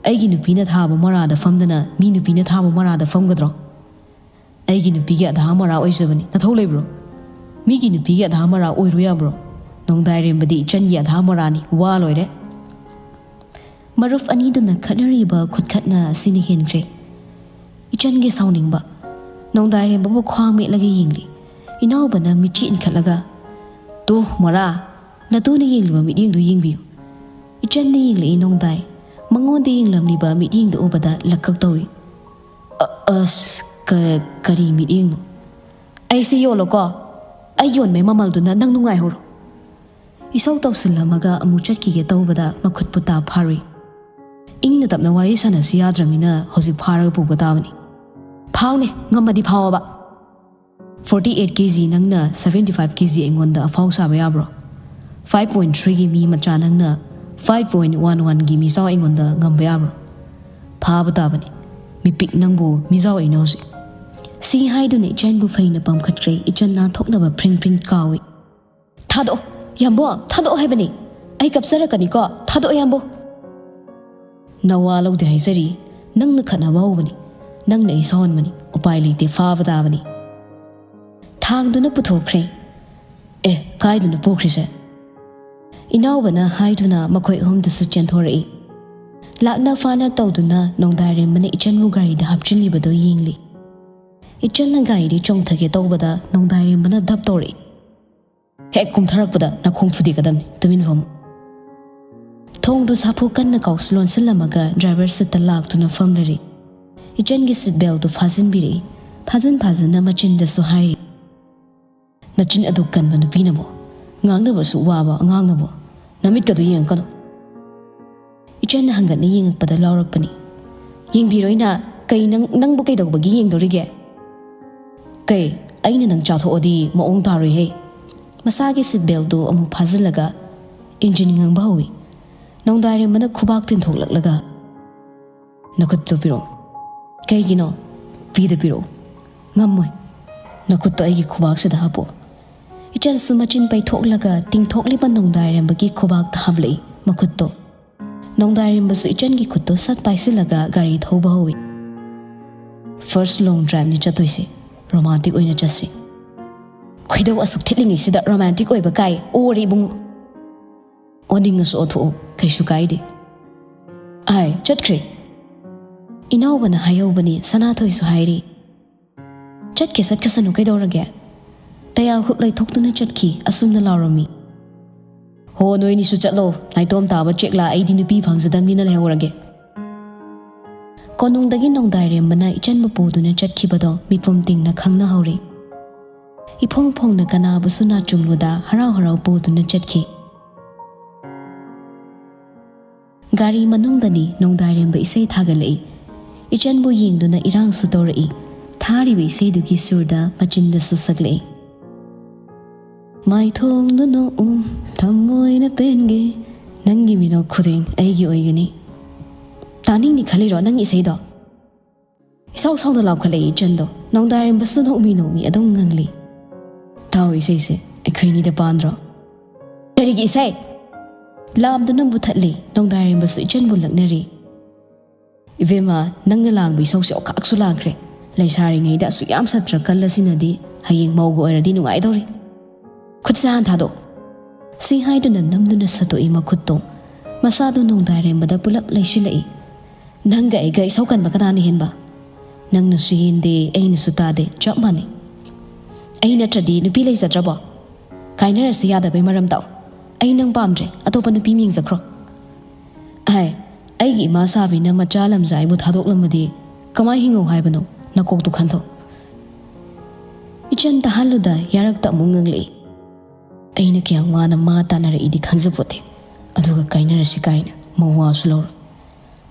ꯑꯩꯒꯤ ꯅꯨꯄꯤꯅ ꯊꯥꯕ ꯃꯣꯔꯥꯗ ꯐꯝꯗꯅ ꯃꯤ ꯅꯨꯄꯤꯅ ꯊꯥꯕ ꯃꯣꯔꯥꯗ ꯐꯝꯒꯗ꯭ꯔꯣ? ꯑꯩꯒꯤ ꯅꯨꯄꯤꯒꯤ ꯑꯙꯥ ꯃꯣꯔꯥ ꯑꯣꯏꯖꯕꯅꯤ, ꯅꯊꯧ ꯂꯩꯕ꯭ꯔꯣ? ꯃꯤꯒꯤ ꯅꯨꯄꯤꯒꯤ ꯑꯙꯥ ꯃꯣꯔꯥ ꯑꯣꯏꯔꯨ ꯌꯥꯕ꯭ꯔꯣ? ꯅꯣꯡꯗꯥꯏꯔꯦꯝꯕꯗꯤ ꯏꯆꯟꯒꯤ ꯑꯙꯥ ꯃꯣꯔꯥꯅꯤ, ꯋꯥ ꯂꯣꯏꯔꯦ"꯫ ꯃꯔꯨꯞ ꯑꯅꯤꯗꯨꯅ ꯈꯠꯅꯔꯤꯕ ꯈꯨꯠꯈꯠꯅ ꯑꯁꯤꯅ ꯍꯦꯟꯈ꯭ꯔꯦ꯫ ꯏꯆꯟꯒꯤ ꯁꯥꯎꯅꯤꯡꯕ꯫ ꯅꯣꯡꯗꯥꯏꯔꯦꯝꯕꯕꯨ ꯈ꯭ꯋꯥꯡ ꯃꯦꯠꯂꯒ ꯌꯦꯡꯂꯤ꯫ ꯏꯅꯥꯎꯕꯅ ꯃꯤꯠꯆꯤ ꯏꯟꯈꯠꯂꯒ, "ꯇꯨ, ꯃꯣꯔꯥ, ꯅꯇꯨꯅ ꯌꯦꯡꯂꯤꯕ ꯃꯤꯠꯌꯦꯡꯗꯨ ꯌꯦꯡꯕꯤꯌꯨ"꯫ ꯏꯆꯟꯅ ꯌꯦꯡꯂꯛꯏ ꯅꯣꯡꯗꯥꯏ꯫ ꯃꯉꯣꯟꯗ ꯌꯦꯡꯂꯝꯂꯤꯕ ꯃꯤꯠꯌꯦꯡꯗꯨ ꯎꯕꯗ ꯂꯛꯀꯛ ꯇꯧꯏ꯫ "ꯑ-, ꯑꯁ, ꯀ-, ꯀꯔꯤ ꯃꯤꯠꯌꯦꯡꯅꯣ?" "ꯑꯩꯁꯤ ꯌꯣꯜꯂꯣꯀꯣ꯫ ꯑꯩ ꯌꯣꯟꯕꯩ ꯃꯃꯜꯗꯨꯅ ꯅꯪ ꯅꯨꯡꯉꯥꯏꯍꯧꯔꯣ"꯫ ꯏꯁꯧ ꯇꯧꯁꯤꯜꯂꯝꯃꯒ ꯑꯃꯨꯛ ꯆꯠꯈꯤꯒꯦ ꯇꯧꯕꯗ ꯃꯈꯨꯠꯄꯨ ꯇꯥ ꯐꯥꯔꯨꯏ꯫ "ꯏꯪꯅ ꯇꯞꯅ ꯋꯥꯔꯤ ꯁꯥꯟꯅꯁꯤ ꯌꯥꯗ꯭ꯔꯃꯤꯅ ꯍꯧꯖꯤꯛ ꯐꯥꯔꯒ ꯄꯨꯕ ꯇꯥꯕꯅꯤ"꯫ "ꯐꯥꯎꯅꯦ, ꯉꯝꯃꯗꯤ ꯐꯥꯎꯑꯣꯕ"꯫ "Forty eight K G ꯅꯪꯅ seventy five K G ꯑꯩꯉꯣꯟꯗ ꯑꯐꯥꯎ ꯁꯥꯕ ꯌꯥꯕ꯭ꯔꯣ? Five point threeꯒꯤ ꯃꯤ ꯃꯆꯥ ꯅꯪꯅ five point one oneꯒꯤ ꯃꯤꯖꯥꯎ ꯑꯩꯉꯣꯟꯗ ꯉꯝꯕ ꯌꯥꯕ꯭ꯔꯣ? ꯐꯥꯕ ꯇꯥꯕꯅꯤ꯫ ꯃꯤꯄꯤꯛ ꯅꯪꯕꯨ ꯃꯤꯖꯥꯎ ꯑꯩꯅ ꯍꯧꯖꯤꯛ"꯫ ꯁꯤ ꯍꯥꯏꯗꯨꯅ ꯏꯆꯟꯕꯨ ꯐꯩꯅ ꯄꯝꯈꯠꯈ꯭ꯔꯦ꯫ ꯏꯆꯟ ꯅꯥꯟꯊꯣꯛꯅꯕ ꯐ꯭ꯔꯤꯡ ꯐ꯭ꯔꯤꯡ ꯀꯥꯎꯏ꯫ "ꯊꯥꯗꯣꯛꯑꯣ, ꯌꯥꯝꯕꯣ, ꯊꯥꯗꯣꯛꯑꯣ ꯍꯥꯏꯕꯅꯤ꯫ ꯑꯩ ꯀꯞꯆꯔꯛꯀꯅꯤꯀꯣ, ꯊꯥꯗꯣꯛꯑꯣ ꯌꯥꯝꯕꯣ"꯫ "ꯅꯋꯥ ꯂꯧꯗꯦ ꯍꯥꯏꯖꯔꯤ꯫ ꯅꯪꯅ ꯈꯠꯅꯕ ꯍꯧꯕꯅꯤ꯫ ꯅꯪꯅ ꯑꯩ ꯁꯥꯎꯍꯟꯕꯅꯤ꯫ ꯎꯄꯥꯏ ꯂꯩꯇꯦ, ꯐꯥꯕ ꯇꯥꯕꯅꯤ"꯫ ꯊꯥꯡꯗꯨꯅ ꯄꯨꯊꯣꯛꯈ꯭ꯔꯦ꯫ "ꯑꯦ, ꯀꯥꯏꯗꯅꯣ ꯄꯨꯈ꯭ꯔꯤꯁꯦ?" ꯏꯅꯥꯎꯕꯅ ꯍꯥꯏꯗꯨꯅ ꯃꯈꯣꯏ ꯑꯍꯨꯝꯗꯨꯁꯨ ꯆꯦꯟꯊꯣꯔꯛꯏ꯫ ꯂꯥꯛꯅ ꯐꯥꯅ ꯇꯧꯗꯨꯅ ꯅꯣꯡꯗꯥꯏꯔꯦꯝꯕꯅ ꯏꯆꯟꯕꯨ ꯒꯥꯔꯤꯗ ꯍꯥꯞꯆꯤꯜꯂꯤꯕꯗꯨ ꯌꯦꯡꯂꯤ꯫ ꯏꯆꯟꯅ ꯒꯥꯔꯤꯗꯤ ꯆꯣꯡꯊꯒꯦ ꯇꯧꯕꯗ ꯅꯣꯡꯗꯥꯏꯔꯦꯝꯕꯅ ꯙꯞ ꯇꯧꯔꯛꯏ꯫ "ꯍꯦꯛ ꯀꯨꯝꯊꯔꯛꯄꯗ ꯅꯈꯣꯡ ꯊꯨꯗꯦꯛꯀꯗꯕꯅꯤ, ꯇꯨꯃꯤꯟ ꯐꯝꯃꯨ"꯫ ꯊꯣꯡꯗꯨ ꯁꯥꯐꯨ ꯀꯟꯅ ꯀꯥꯎꯁ ꯂꯣꯟꯁꯤꯜꯂꯝꯃꯒ ꯗ꯭ꯔꯥꯏꯚꯔ ꯁꯤꯠꯇ ꯂꯥꯛꯇꯨꯅ ꯐꯝꯂꯔꯤ꯫ ꯏꯆꯟꯒꯤ ꯁꯤꯠ ꯕꯦꯜꯗꯨ ꯐꯥꯖꯤꯟꯕꯤꯔꯛꯏ꯫ ꯐꯥꯖꯤꯟ ꯐꯥꯖꯤꯟꯅ ꯃꯆꯤꯟꯗꯁꯨ ꯍꯥꯏꯔꯤ꯫ "ꯅꯆꯤꯟ ꯑꯗꯨ ꯀꯟꯕ ꯅꯨꯄꯤꯅꯕꯣ, ꯉꯥꯡꯅꯕꯁꯨ ꯋꯥꯕ ꯑꯉꯥꯡꯅꯕꯣ, ꯅꯃꯤꯠꯀꯗꯨ ꯌꯦꯡꯉꯛꯀꯅꯨ"꯫ ꯏꯆꯟꯅ ꯍꯪꯒꯠꯅ ꯌꯦꯡꯉꯛꯄꯗ ꯂꯥꯎꯔꯛꯄꯅꯤ꯫ "ꯌꯦꯡꯕꯤꯔꯣꯏꯅ, ꯀꯩ ꯅꯪ, ꯅꯪꯕꯨ ꯀꯩꯗꯧꯕꯒꯤ ꯌꯦꯡꯗꯣꯔꯤꯒꯦ?" "ꯀꯩ, ꯑꯩꯅ ꯅꯪ ꯆꯥꯊꯣꯛꯑꯗꯤ ꯃꯑꯣꯡ ꯇꯥꯔꯣꯏꯍꯦ"꯫ ꯃꯁꯥꯒꯤ ꯁꯤꯠ ꯕꯦꯜꯗꯨ ꯑꯃꯨꯛ ꯐꯥꯖꯤꯜꯂꯒ ꯏꯟꯖꯤꯟ ꯉꯪꯕ ꯍꯧꯏ꯫ ꯅꯣꯡꯗꯥꯏꯔꯦꯝꯕꯅ ꯈꯨꯕꯥꯛ ꯇꯤꯟꯊꯣꯛꯂꯛꯂꯒ, "ꯅꯈꯨꯠꯇꯨ ꯄꯤꯔꯛꯑꯣ"꯫ "ꯀꯩꯒꯤꯅꯣ?" "ꯄꯤꯗ ꯄꯤꯔꯛꯑꯣ"꯫ "ꯉꯝꯃꯣꯏ"꯫ "ꯅꯈꯨꯠꯇꯣ ꯑꯩꯒꯤ ꯈꯨꯕꯥꯛꯁꯤꯗ ꯍꯥꯞꯄꯣ"꯫ ꯏꯆꯟꯁꯨ ꯃꯆꯤꯟ ꯄꯩꯊꯣꯛꯂꯒ ꯇꯤꯡꯊꯣꯛꯂꯤꯕ ꯅꯣꯡꯗꯥꯏꯔꯦꯝꯕꯒꯤ ꯈꯨꯕꯥꯛꯇ ꯍꯥꯞꯂꯛꯏ ꯃꯈꯨꯠꯇꯣ꯫ ꯅꯣꯡꯗꯥꯏꯔꯦꯝꯕꯁꯨ ꯏꯆꯟꯒꯤ ꯈꯨꯠꯇꯨ ꯁꯠ ꯄꯥꯏꯁꯤꯜꯂꯒ ꯒꯥꯔꯤ ꯊꯧꯕ ꯍꯧꯏ꯫ "First long driveꯅꯤ ꯆꯠꯇꯣꯏꯁꯦ, romantic ꯑꯣꯏꯅ ꯆꯠꯁꯤ"꯫ "ꯈꯣꯏꯗꯧ ꯑꯁꯨꯛ ꯊꯤꯠꯂꯤꯉꯩꯁꯤꯗ romantic ꯑꯣꯏꯕ ꯀꯥꯏ, ꯑꯣꯔꯦ ꯏꯕꯨꯡꯉꯣ"꯫ "ꯑꯣꯅꯤꯡꯉꯁꯨ ꯑꯣꯊꯣꯛꯑꯣ, ꯀꯩꯁꯨ ꯀꯥꯏꯗꯦ"꯫ ꯑꯥꯏ, ꯆꯠꯈ꯭ꯔꯦ꯫ ꯏꯅꯥꯎꯕꯅ ꯍꯥꯏꯍꯧꯕꯅꯤ, ꯁꯅꯥꯊꯣꯏꯁꯨ ꯍꯥꯏꯔꯤ꯫ "ꯆꯠꯀꯦ ꯆꯠꯈ꯭ꯔꯁꯅꯨ, ꯀꯩꯗꯧꯔꯒꯦ?" ꯇꯌꯥꯜ ꯍꯨꯛ ꯂꯩꯊꯣꯛꯇꯨꯅ ꯆꯠꯈꯤ꯫ ꯑꯁꯨꯝꯅ ꯂꯥꯎꯔꯝꯃꯤ, "ꯍꯣ, ꯅꯣꯏꯅꯤꯁꯨ ꯆꯠꯂꯣ, ꯅꯥꯏꯇꯣꯝ ꯇꯥꯕ ꯆꯦꯛꯂꯥ, ꯑꯩꯗꯤ ꯅꯨꯄꯤ ꯐꯪꯖꯗꯕꯅꯤꯅ ꯂꯩꯍꯧꯔꯒꯦ"꯫ ꯀꯣꯅꯨꯡꯗꯒꯤ ꯅꯣꯡꯗꯥꯏꯔꯦꯝꯕꯅ ꯏꯆꯟꯕꯨ ꯄꯨꯗꯨꯅ ꯆꯠꯈꯤꯕꯗꯣ ꯃꯤꯄꯨꯝ ꯇꯤꯡꯅ ꯈꯪꯅꯍꯧꯔꯦ꯫ ꯏꯐꯣꯡ ꯐꯣꯡꯅ ꯀꯅꯥꯕꯨꯁꯨ ꯅꯥꯆꯨꯡꯂꯨꯗ ꯍꯔꯥꯎ ꯍꯔꯥꯎ ꯄꯨꯗꯨꯅ ꯆꯠꯈꯤ꯫ ꯒꯥꯔꯤ ꯃꯅꯨꯡꯗꯅꯤ ꯅꯣꯡꯗꯥꯏꯔꯦꯝꯕ ꯏꯁꯩ ꯊꯥꯒꯠꯂꯛꯏ꯫ ꯏꯆꯟꯕꯨ ꯌꯦꯡꯗꯨꯅ ꯏꯔꯥꯡꯁꯨ ꯇꯧꯔꯛꯏ꯫ ꯊꯥꯔꯤꯕ ꯏꯁꯩꯗꯨꯒꯤ ꯁꯨꯔꯗ ꯃꯆꯤꯟꯗꯁꯨ ꯁꯛꯂꯛꯏ꯫ "ꯃꯥꯏꯊꯣꯡꯗꯨ ꯅꯣꯛꯎ, ꯊꯃꯣꯏꯅ ꯄꯦꯟꯒꯦ, ꯅꯪꯒꯤ ꯃꯤꯅꯣꯛ ꯈꯨꯗꯤꯡ ꯑꯩꯒꯤ ꯑꯣꯏꯒꯅꯤ"꯫ ꯇꯥꯅꯤꯡꯅꯤ ꯈꯜꯂꯤꯔꯣ ꯅꯪ ꯏꯁꯩꯗꯣ? ꯏꯁꯥꯎ ꯁꯥꯎꯅ ꯂꯥꯎꯈꯠꯂꯛꯏ ꯏꯆꯟꯗꯣ꯫ ꯅꯣꯡꯗꯥꯏꯔꯦꯝꯕꯁꯨ ꯅꯣꯛꯃꯤ ꯅꯣꯛꯃꯤ ꯑꯗꯨꯝ ꯉꯪꯂꯤ꯫ "ꯇꯥꯎ, ꯏꯁꯩꯁꯦ ꯑꯩꯈꯣꯏꯅꯤꯗ ꯄꯥꯟꯗ꯭ꯔꯣ?" "ꯀꯔꯤꯒꯤ ꯏꯁꯩ?" ꯂꯥꯝꯗꯨꯅ ꯃꯨꯊꯠꯂꯤ꯫ ꯅꯣꯡꯗꯥꯏꯔꯦꯝꯕꯁꯨ ꯏꯆꯟꯕꯨ ꯂꯛꯅꯔꯤ꯫ "ꯏꯕꯦꯝꯃ, ꯅꯪꯅ ꯂꯥꯡꯕ ꯏꯁꯧꯁꯦ ꯑꯣꯈꯥꯛꯁꯨ ꯂꯥꯡꯈ꯭ꯔꯦ꯫ ꯂꯩꯁꯥꯔꯤꯉꯩꯗ ꯑꯁꯨꯛ ꯌꯥꯝ ꯁꯥꯇ꯭ꯔ ꯀꯜꯂꯁꯤꯅꯗꯤ ꯍꯌꯦꯡ ꯃꯧꯒ ꯑꯣꯏꯔꯗꯤ ꯅꯨꯡꯉꯥꯏꯗꯧꯔꯤ꯫ ꯈꯨꯠꯁꯦ ꯍꯥꯟ ꯊꯥꯗꯣꯛ"꯫ ꯁꯤ ꯍꯥꯏꯗꯨꯅ ꯅꯝꯗꯨꯅ ꯁꯠꯇꯣꯛꯏ ꯃꯈꯨꯠꯇꯣ꯫ ꯃꯁꯥꯗꯣ ꯅꯣꯡꯗꯥꯏꯔꯦꯝꯕꯗ ꯄꯨꯂꯞ ꯂꯩꯁꯤꯜꯂꯛꯏ꯫ "ꯅꯪꯒ ꯑꯩꯒ ꯏꯁꯧ ꯀꯟꯕ ꯀꯅꯥꯅ ꯍꯦꯟꯕ? ꯅꯪꯅꯁꯨ ꯍꯦꯟꯗꯦ, ꯑꯩꯅꯁꯨ ꯇꯥꯗꯦ, ꯆꯞ ꯃꯥꯟꯅꯩ꯫ ꯑꯩ ꯅꯠꯇ꯭ꯔꯗꯤ ꯅꯨꯄꯤ ꯂꯩꯖꯗ꯭ꯔꯕꯣ? ꯀꯥꯏꯅꯔꯁꯦ ꯌꯥꯗꯕꯩ ꯃꯔꯝ ꯇꯥꯛꯑꯣ꯫ ꯑꯩ ꯅꯪ ꯄꯥꯝꯗ꯭ꯔꯦ, ꯑꯇꯣꯞꯄ ꯅꯨꯄꯤ ꯑꯃ ꯌꯦꯡꯖꯈ꯭ꯔꯣ"꯫ ꯑꯍꯥꯏ, ꯑꯩꯒꯤ ꯏꯃꯥ ꯁꯥꯕꯤꯅ ꯃꯆꯥ ꯂꯝꯖꯥꯏꯕꯨ ꯊꯥꯗꯣꯛꯂꯝꯃꯗꯤ ꯀꯃꯥꯏ ꯍꯤꯡꯉꯧ ꯍꯥꯏꯕꯅꯣ? ꯅꯀꯣꯛꯇꯨ ꯈꯟꯊꯧ꯫ ꯏꯆꯟ ꯇꯥꯍꯜꯂꯨꯗ ꯌꯥꯔꯛꯇ ꯑꯃꯨꯛ ꯉꯥꯡꯂꯛꯏ꯫ "ꯑꯩꯅ ꯀꯌꯥꯝ ꯋꯥꯅ ꯃꯥ ꯇꯥꯟꯅꯔꯛꯏꯗꯤ ꯈꯪꯖꯄꯣꯠꯇꯦ, ꯑꯗꯨꯒ ꯀꯥꯏꯅꯔꯁꯤ ꯀꯥꯏꯅ ꯃꯋꯥꯁꯨ ꯂꯧꯔꯣꯏ꯫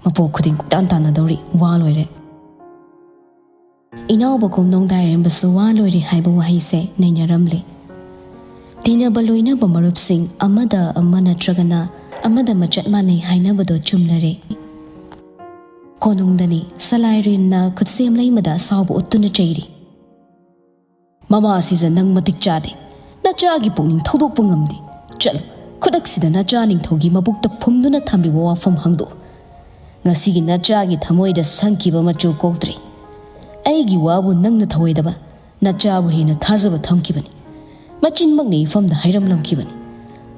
ꯃꯄꯣꯛ ꯈꯨꯗꯤꯡ ꯀꯣꯏꯇꯥꯟ ꯇꯥꯟꯅꯗꯧꯔꯤ, ꯋꯥ ꯂꯣꯏꯔꯦ"꯫ ꯏꯅꯥꯎꯕ ꯀꯨꯝ ꯅꯣꯡꯗꯥꯏꯔꯦꯝꯕꯁꯨ ꯋꯥ ꯂꯣꯏꯔꯦ ꯍꯥꯏꯕ ꯋꯥꯍꯩꯁꯦ ꯅꯩꯅꯔꯝꯂꯦ꯫ ꯇꯤꯟꯅꯕ ꯂꯣꯏꯅꯕ ꯃꯔꯨꯞꯁꯤꯡ ꯑꯃꯗ ꯑꯃ ꯅꯠꯇ꯭ꯔꯒꯅ ꯑꯃꯗ ꯃꯆꯠ ꯃꯥꯟꯅꯩ ꯍꯥꯏꯅꯕꯗꯣ ꯆꯨꯝꯂꯔꯦ꯫ ꯀꯣꯅꯨꯡꯗꯅꯤ ꯁꯂꯥꯏꯔꯦꯟꯅ ꯈꯨꯠꯁꯦꯝ ꯂꯩꯃꯗ ꯑꯁꯥꯎꯕ ꯎꯠꯇꯨꯅ ꯆꯩꯔꯤ꯫ "ꯃꯃꯥꯁꯤꯁꯨ ꯅꯪ ꯃꯇꯤꯛ ꯆꯥꯗꯦ꯫ ꯅꯆꯥꯒꯤ ꯄꯨꯛꯅꯤꯡ ꯊꯧꯗꯣꯛꯄ ꯉꯝꯗꯦ꯫ ꯆꯠꯂꯨ, ꯈꯨꯗꯛꯁꯤꯗ ꯅꯆꯥ ꯅꯤꯡꯊꯧꯒꯤ ꯃꯕꯨꯛꯇ ꯐꯨꯝꯗꯨꯅ ꯊꯝꯂꯤꯕ ꯋꯥꯐꯝ ꯍꯪꯗꯣꯛꯎ꯫ ꯉꯁꯤꯒꯤ ꯅꯆꯥꯒꯤ ꯊꯃꯣꯏꯗ ꯁꯪꯈꯤꯕ ꯃꯆꯨ ꯀꯣꯛꯇ꯭ꯔꯤ꯫ ꯑꯩꯒꯤ ꯋꯥꯕꯨ ꯅꯪꯅ ꯊꯧꯑꯣꯏꯗꯕ, ꯅꯆꯥꯕꯨ ꯍꯦꯟꯅ ꯊꯥꯖꯕ ꯊꯝꯈꯤꯕꯅꯤ꯫ ꯃꯆꯤꯟꯃꯛꯅ ꯏꯐꯝꯗ ꯍꯥꯏꯔꯝꯂꯝꯈꯤꯕꯅꯤ꯫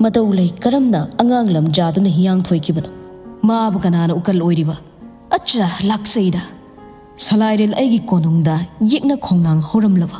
ꯃꯇꯧ ꯂꯩ ꯀꯔꯝꯅ ꯑꯉꯥꯡ ꯂꯝꯖꯥꯗꯨꯅ ꯍꯤꯌꯥꯡ ꯊꯣꯏꯈꯤꯕꯅꯣ? ꯃꯥꯕꯨ ꯀꯅꯥꯅ ꯎꯀꯜ ꯑꯣꯏꯔꯤꯕ? ꯑꯠꯆꯥ, ꯂꯥꯛꯆꯩꯗ꯫ ꯁꯂꯥꯏꯔꯦꯜ ꯑꯩꯒꯤ ꯀꯣꯅꯨꯡꯗ ꯌꯦꯛꯅ ꯈꯣꯡꯅꯥꯡ ꯍꯧꯔꯝꯂꯕ?"